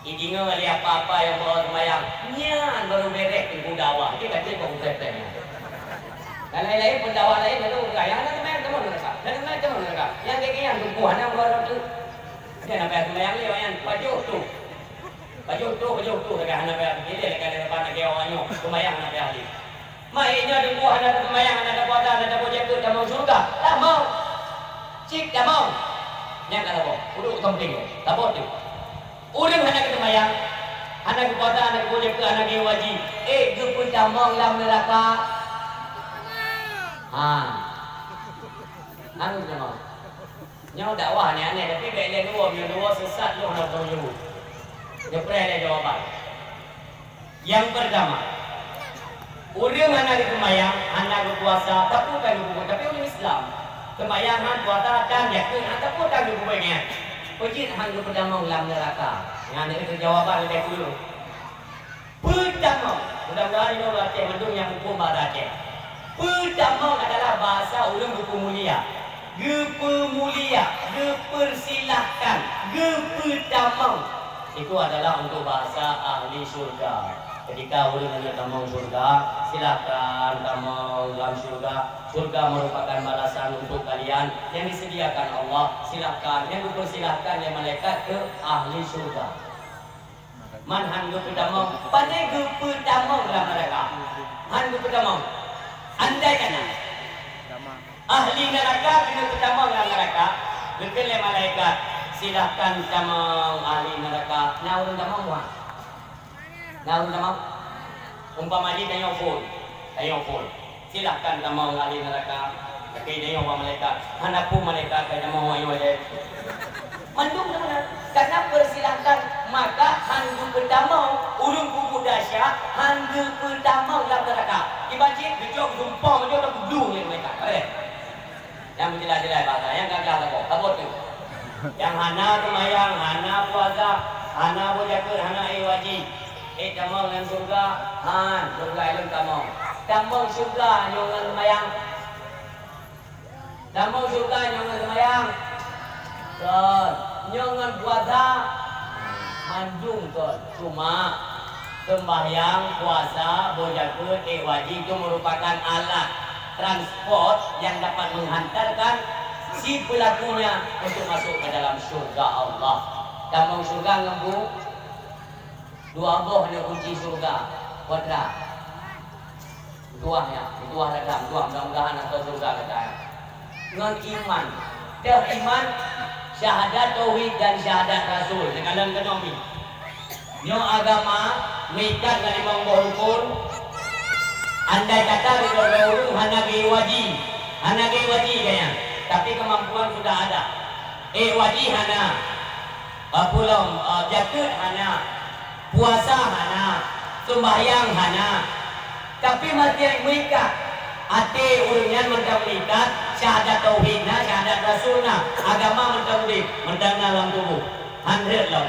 Ideungoe lé apa-apa nyang beuet seumayang, nyan baru beres teungku dakwah. Itu kata kok beres nyan. Dan lain-lain pendakwah lain lalu ureueng nyang hana seumayang tamong neuraka. Hana seumayang tamong neuraka. Nyang keu nyan teungku hana beuet. Nyan apa seumayang lé nyan pajoh tu. Pajoh tu, pajoh tu, lagèe hana payah pikir lé, lagèe hana payah lagèe awak nyoe, seumayang hana payah lé. Mah, eh, nyoe teungku hana taseumayang, hana tapuasa, hana taboh jakeuet, tamong syeuruga? Tamong. Cit tamong. Nyan ka saboh. Uduk sampéng. Saboh tu. Ureueng hana geuseumayang, hana geupuasa, hana geuboh jakeuet, hana geuwajib, ék geupeutamong lam neuraka? Ha. Hana geutamong. Nyoe dakwah ni aneh, tapi bèk lé dua, nyoe dua sesat lôn hana teuh jaweueb. Neupreh lé jawaban. Nyang peurtama, ureueng hana geuseumayang, hana geupuasa, tapi kan geupubuet, tapi ureueng Islam. Seumayang han, puasa tan, jakeuet han, tapi kan geupubuet nyan. Peue jeuet han geupeutamong lam neuraka? Nyan itu jawaban leubeh dulu. Peutamong, mudah-mudahan nyoe Aceh mandum nyang muphom bahasa Aceh. Peutamong adalah bahasa ureueng geupeumulia. Geupeumulia, geupersilahkan, geupeutamong. Itu adalah untuk bahasa ahli syurga. Ketika ureueng hana tamong syurga, silahkan tamong lam syurga. Syurga merupakan balasan untuk kalian yang disediakan Allah. Silahkan, yang dipersilahkan oleh malaikat ke ahli syurga. Man han geupeutamong, pane geupeutamong lam neuraka? Han geupeutamong. Andai kata ahli neuraka keuneuk peutamong lam neuraka, geukheun lé malaikat, "Silahkan tamong ahli neuraka." Na ureueng tamong, Wan? Na ureueng tamong? Umpama jih tanyoe phon, tanyoe phon, "Silahkan tamong ahli neuraka." Keuneuk nyoe bak malaikat, hana peue malaikat ka nyoe nyoe je. Mandum na meunan. Karena persilatan maka han geupeutamong ureuëng kubu dahsyat, han geupeutamong lam neuraka. Iban cit geucok geumpong meujok dan geublu lé malaikat. Boleh? Nyang meujeulaih-jeulaih basa, nyang gagah saboh, saboh tu. Nyang hana seumayang, hana puasa, hana boh jakeuet, hana ék wajéb. Ék tamong lam syeuruga? Han, syeuruga ilôn tamong. Tamong syeuruga nyoe ngon seumayang? Tamong syeuruga nyoe ngon seumayang? Kon. Nyoe ngon puasa? Mandum kon. Cuma seumbahyang, puasa, boh jakeuet, ék wajéb itu merupakan alat transport yang dapat menghantarkan si pelakunya untuk masuk ke dalam syurga Allah. Tamong syeuruga ngon bu-, dua boh nyoe kunci syeuruga. Kuadrat. Meutuah nyan, meutuah ragam, meutuah mudah-mudahan atau syeuruga gata nyan. Ngon iman. Teuh iman, syahadat tauhid dan syahadat rasul. Neukalon keunoe mi. Nyoe agama meuikat ngon limong boh rukun. Andai kata di droe ureuëng hana geuwajéb, hana geuwajéb gaya, tapi kemampuan sudah ada. Ék wajéb hana. Apa lom, eh, jakeuet hana, puasa hana, seumbahyang hana. Tapi maté meuikat, até ureuëng nyan mantong meuikat, syahadat tauhid na, syahadat rasul na, agama mantong udeb, mantong na lam tuboh. Han rhot lom.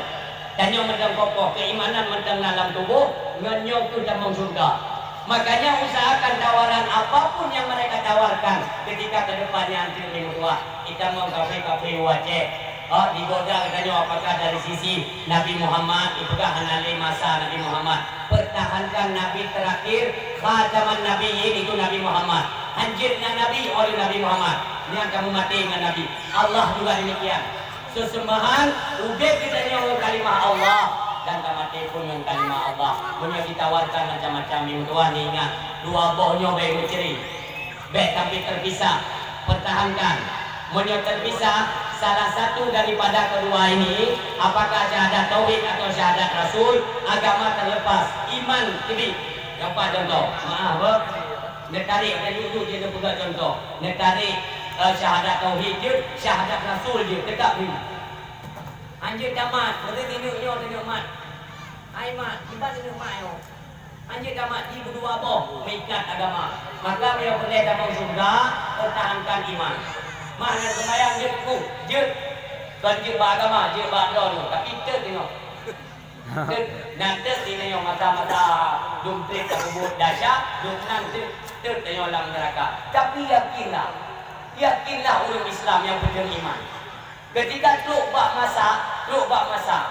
Tanyoe mantong kokoh, keuimanan mantong na lam tuboh, ngon nyoe keuh tamong syeuruga. Makanya usahakan tawaran apapun yang mereka tawarkan ketika ke depannya anteuk meutuah. Itamong kafé-kafé u Aceh. Oh, digoda geutanyoe apakah dari sisi Nabi Muhammad, dipeugah hana lé masa Nabi Muhammad. Pertahankan Nabi terakhir, khataman nabiyyin itu Nabi Muhammad. Hanjeuet na nabi oleh Nabi Muhammad. Nyan kamoe maté ngon Nabi. Allah juga demikian. Seuseumbahan, udeb geutanyoe ngon kalimah Allah dan tamaté pun ngon kalimah Allah. Meunyoe ditawarkan macam-macam, meutuah ingat, dua boh nyoe bék meucre. Bék sampai terpisah. Pertahankan. Meunyoe terpisah, salah satu daripada kedua ini, apakah syahadat tauhid atau syahadat rasul, agama terlepas, iman teubiet. Contoh, maaf, beuh. Neutarek, tadi tu je neupeugah contoh. Neutarek, eh, syahadat tauhid jeuet, syahadat rasul jeuet, teutab ni. Hanjeuet tamat, beutôi neunyoe nyoe neunyoe mat. Hai mat, kiban neunyoe mat nyoe. Hanjeuet tamat di beudua boh meuikat agama. Maka meunyoe peureulée tamong syeuruga, pertahankan iman. Mat hana seumayang jeuet ku, jeuet. Kon jeuet bak agama, jeuet bak droeneuh, tapi teuk inoe. Teuk, na teuk inoe mata-mata dum treb tapubuet dahsyat, dum nan teuk, teuk inoe lam neuraka. Tapi yakinlah, yakinlah ureuëng Islam nyang peudeueng iman. Ketika trok bak masa, trok bak masa,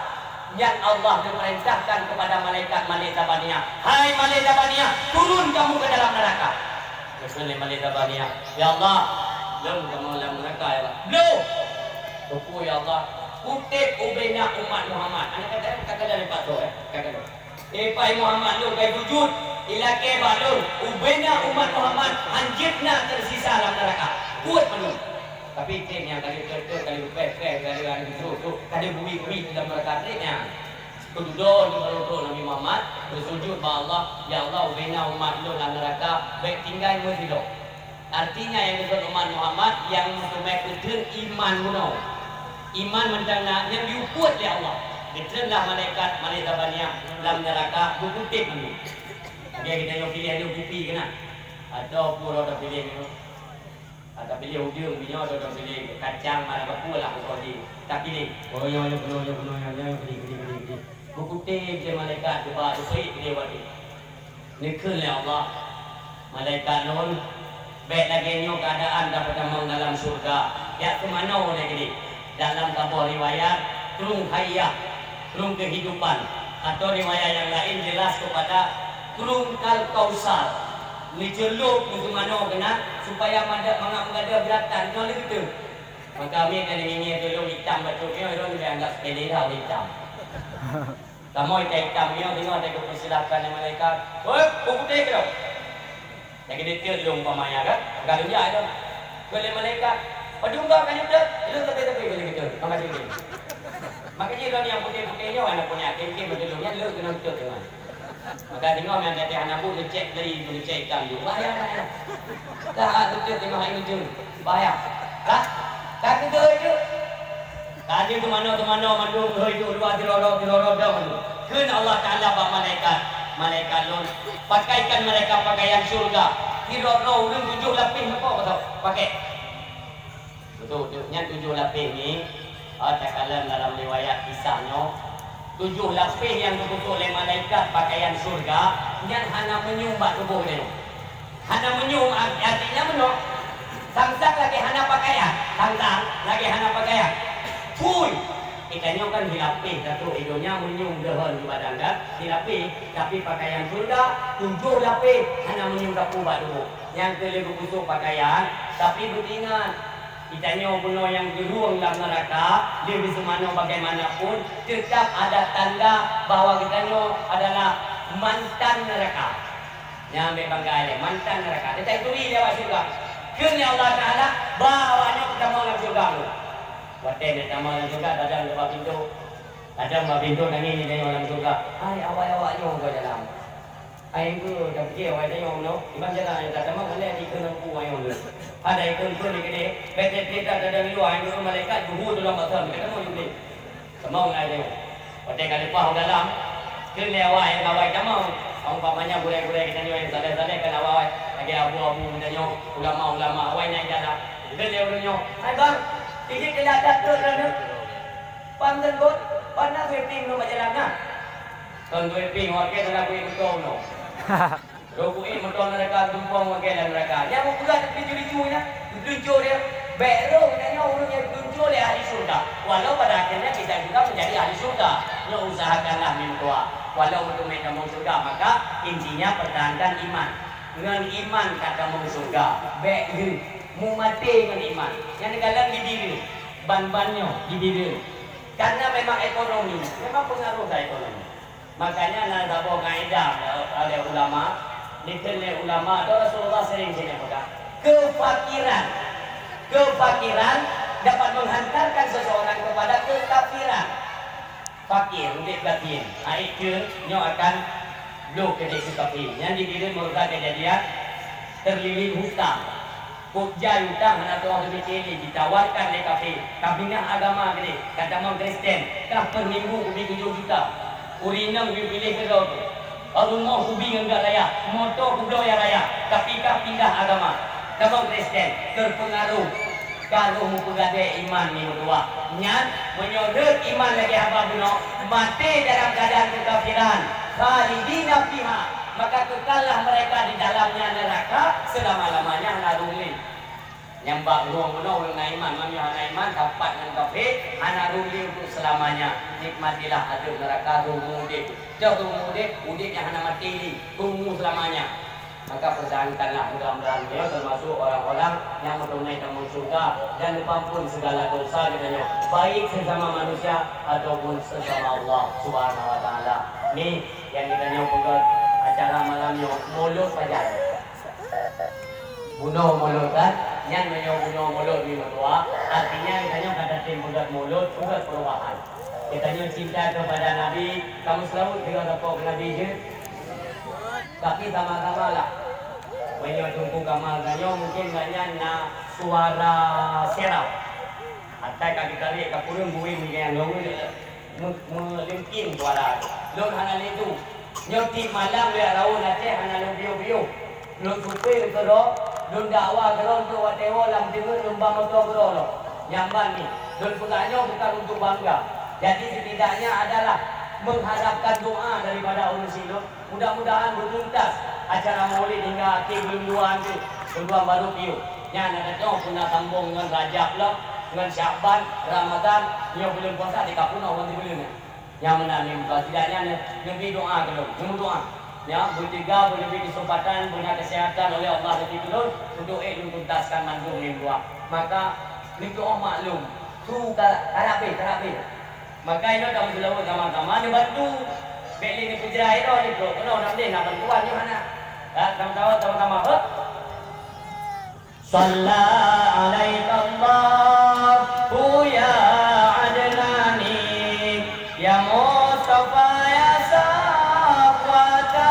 nyan Allah geupeurintahkan kepada malaikat Malek Zabaniah, "Hai Malek Zabaniah, turun kamu ke dalam neraka." Geukheun lé Malek Zabaniah, "Ya Allah, lôn kamoe lam neuraka, ya Allah." "Bloe!" "Keupeue, ya Allah?" "Kutéb ubena umat Muhammad." Aneuk kata, kata dari Pak Toh, eh, kata. "Eh, pai Muhammad lôn kai bujut, ilakée bak lôn, ubena umat Muhammad hanjeuet na tersisa lam neuraka." Buet mandum. Tapi treb nyan ka lheueh, ka lheueh, ka lheueh peh, peh, ka lheueh, ka lheueh, ka lheueh bui, bui lam neuraka treb nyan. Keududoe di barô trok Nabi Muhammad, beusujut bak Allah, "Ya Allah, ubena umat lôn lam neuraka, bék tinggai meusidroe." Artinya nyang geukheun umat Muhammad nyang meuteumé peuteun iman bunoe. Iman mantong na nyang jiupeuet lé Allah. Geutreun lah malaikat, malaikat Zabaniah lam neuraka geukutéb mandum. Oke, geutanyoe piléh lé kupi keunan. Atawa peue droe tapiléh nyoe. Atawa piléh udeueng, meunyoe droe tapiléh kacang, mara geupeue lah pokok jih. Tapiléh. Oh, nyoe, nyoe keunoe, nyoe keunoe, nyoe, nyoe, keunoe, keunoe, keunoe, keunoe. Geukutéb lé malaikat, geuba, geupeuék lé watée. Neukheun lé Allah, "Malaikat lôn, bék lagée nyoe keuadaan tapeutamong dalam syeuruga, jak teumanoe lé keudeh." Dalam saboh riwayat, krueng hayah, krueng kehidupan, atau riwayat nyang laén jeulaih keupada krueng Al-Kausar. Neuceulop neuteumanoe keunan supaya mangat, mangat meugadôh beuratan nyoe lé geuteuk. Maka miet nyang ngieng-ngieng tulông itam bacut nyoe, ulôn lôn anggab sepele dah itam. Kamoe itam-itam nyoe, deungoe teuka peusilakan lé malaikat. "Woi, beuputéh keudroe!" Lagée diteuek lôn umpamanya kan? Galom jak itu. Kheun lé malaikat, "Padum gob ka neuteuek?" Ilôn teupée-teupée keu lagée itu. Maka jeuet. Maka jih droeneuh nyang putéh-putéh nyoe, aneuk punya akhé-akhé meutulông nyan le keunoe teuek deungon. Maka singoh nyang gata hana buet, neucek dari, neucek itam tu. Bahaya, bahaya. Ka beutôi singoh hai meujeuet. Bahaya. Ka? Ka keudeue tu. Ka jeuet teumanoe-teumanoe mandum, hôi tu dua, tiloro, tiloro dong tu. Kheun Allah Taala bak malaikat, "Malaikat Lôn, pakaikan mereka pakaian syurga. Sidroe-droe ureueng tujoh lapéh sapo, pakai." Beutôi, nyan tujoh lapéh ni, ah, takalon dalam riwayat kisah nyoe, tujoh lapéh nyang geupeusok lé malaikat pakaian syurga, nyan hana meunyoe bak tuboh geutanyoe. Hana meunyoe, artinya meunoe, sang-sang lagèe hana pakaian, sang-sang lagèe hana pakaian. Phui! Geutanyoe kan silapéh tatrok i donya meunyoe deuhon di badan kan, silapéh, tapi pakaian syurga tujoh lapéh hana meunyoe sapeue bak tuboh. Nyang keu lheueh geupeusok pakaian, tapi beuingat, geutanyoe bunoe nyang geurueng lam neuraka, lheueh geuseumanoe bagaimanapun, teutap ada tanda bahwa geutanyoe adalah mantan neuraka. Nyan bèk bangga lé, mantan neuraka. Teutap turi lé awak syeuruga. Kheun lé Allah Taala, "Ba awak nyoe peutamong lam syeuruga Lôn." Watèe neutamong lam syeuruga, kadang bak pintoe. Kadang bak pintoe nangis nyoe lam syeuruga. "Hai awak-awak nyoe ka dalam." Hai, engkeu, tapiké awai tanyoe meunoe, iban jalan nyang tatamong, hana dikeue lampu ayong lé. Hana dikeue lampu di keudè, bèk trép-trép that tadong di luwa, hai, engkeu malaikat juhu tulông bak thon, ka tamong jih. Tamong awai tanyoe. Watèe ka leupah u dalam, kheun lé awai, awai tamong. Umpamanya gurèe-gurèe geutanyoe nyang saleh-saleh kan awai, lagèe abu-abu geutanyoe, ulama-ulama awai nyang jalan. Kheun lé ureueng nyoe, "Hai bang, ijih keulah that trok droeneuh." Pan teungkot, pan na sweeping nyoe bak jalan na. Kon sweeping, watèe teulah kuék moto nyoe. Roh kuék moto neuraka, tumpông watèe lam neuraka. Nyang meupeugah teupeue juri-juri nyan, geupeulunco dia. Bèk roh geutanyoe ureueng nyang geupeulunco lé ahli syurga. Walau pada akhirnya kita juga menjadi ahli syurga. Nyoe usahakanlah meutuah. Walau meuteumé tamong syurga, maka intinya pertahankan iman. Ngon iman ka tamong syurga. Bèk lheueh. Meumaté ngon iman. Nyang neukalon di Bireuen. Ban-ban nyoe di Bireuen. Karena memang ekonomi, memang pengaruh dah ekonomi. Makanya na saboh kaidah oleh ulama, dikheun lé ulama, atau Rasulullah sering geupeugah, kefakiran. Kefakiran dapat menghantarkan seseorang kepada kekafiran. Fakir, udép gasien, aék keu nyoe akan bloe keudéh keu kafé. Nyan di Bireuen meureuka keujadian teurlilit hutang. Kok jai utang hana tu'oh geumeucéh lé, jitawarkan lé kafé, ka pindah agama keudéh, ka tamong Kristen, kah per minggu kubi tujoh juta. Ureueng inong kubi piléh keudroe, rumoh kubi ngon gak raya, moto kubloe raya, tapi kah pindah agama, tamong Kristen, teupeungaruh, ka roh meupeugadée iman nibak Allah. Nyan, meunyoe rhot iman lagée haba bunoe, maté dalam keuadaan keukafiran, khalidina fiha, maka kekallah mereka di dalamnya neraka selama-lamanya hana rhot lé. Nyang bak rueng bunoe ureuëng na iman, meunyoe hana iman, sapat ngon kafé, hana rhot lé untuk selamanya. Nikmatilah adeueb neuraka, rhot udeb. Cok rhot udeb, udeb nyang hana maté lé, rhot seulamanya. Maka pertahankanlah, mudah-mudahan beliau termasuk orang-orang yang mempunyai tamong syurga dan diampun segala dosa geutanyoe, baik sesama manusia ataupun sesama Allah Subhanahu wa Taala. Ni yang geutanyoe peugah acara malam nyoe, mulod pajan. Bunoe mulod kan? Nyan meunyoe bunoe mulod di meutuah, artinya geutanyoe ka tatem peugah mulod, peugah perubahan. Geutanyoe cinta kepada Nabi, kamoe seulaweuet juga sapo keu Nabi jeuet. Tapi sama-sama lah. Meunyoe Teungku Kamal tanyoe, mungkin gobnyan na suara serap. Atai ka geutarek ka kureueng buweng nyan lôn me-, meulingking suara. Lôn hana lé su. Nyoe tiep malam lé raun Aceh hana lôn piôh-piôh. Lôn supé keudroe, lôn dakwa keudroe untuk watée woe lam teungeut lôn ba moto keudroe lom. Nyang ban ni, lôn peugah nyoe bukan untuk bangga. Jadi setidaknya adalah mengharapkan doa daripada ureuëng sinoe. Mudah-mudahan beutuntas acara Maulid hingga akhé buleuen dua nanti, buleuen barô piôh. Nyan adak nyoe puna sambong ngon Rajab lom, ngon Syakban, Ramadan, nyoe buleuen puasa dikapeunoh ngon sibuleuen nyan. Nyang meunan lé muka, setidaknya ne-, neubi doa keulôn, neumeudoa. Ya, beuteuga, beuneubi keuseumpatan, beuna keuseuhatan oleh Allah lé keulôn untuk ék lôn tuntaskan mandum lé dua. Maka, neutuoh maklum, su ka, ka habéh, ka habéh. Maka inoe tameuseulaweuet sama-sama neubantu. Bék lé neupeujrai droe neutrok keunoe, nam deh na bantuan nyoe hana. Ka, sama-sama, sama-sama, hot. Shalla alaikallahu ya adnani, ya Mustafa ya safwata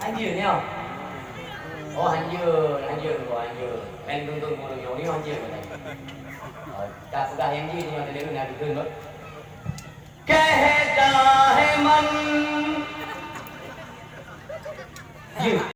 Hanjeuet nyoe. Oh, hanjeuet, hanjeuet, oh, hanjeuet. Laén tuntung ureueng nyoe, nyoe hanjeuet. Oh, ka peugah nyang jeuet nyoe, tadi na dikeun, Bang. Keheda heman. Jeuet.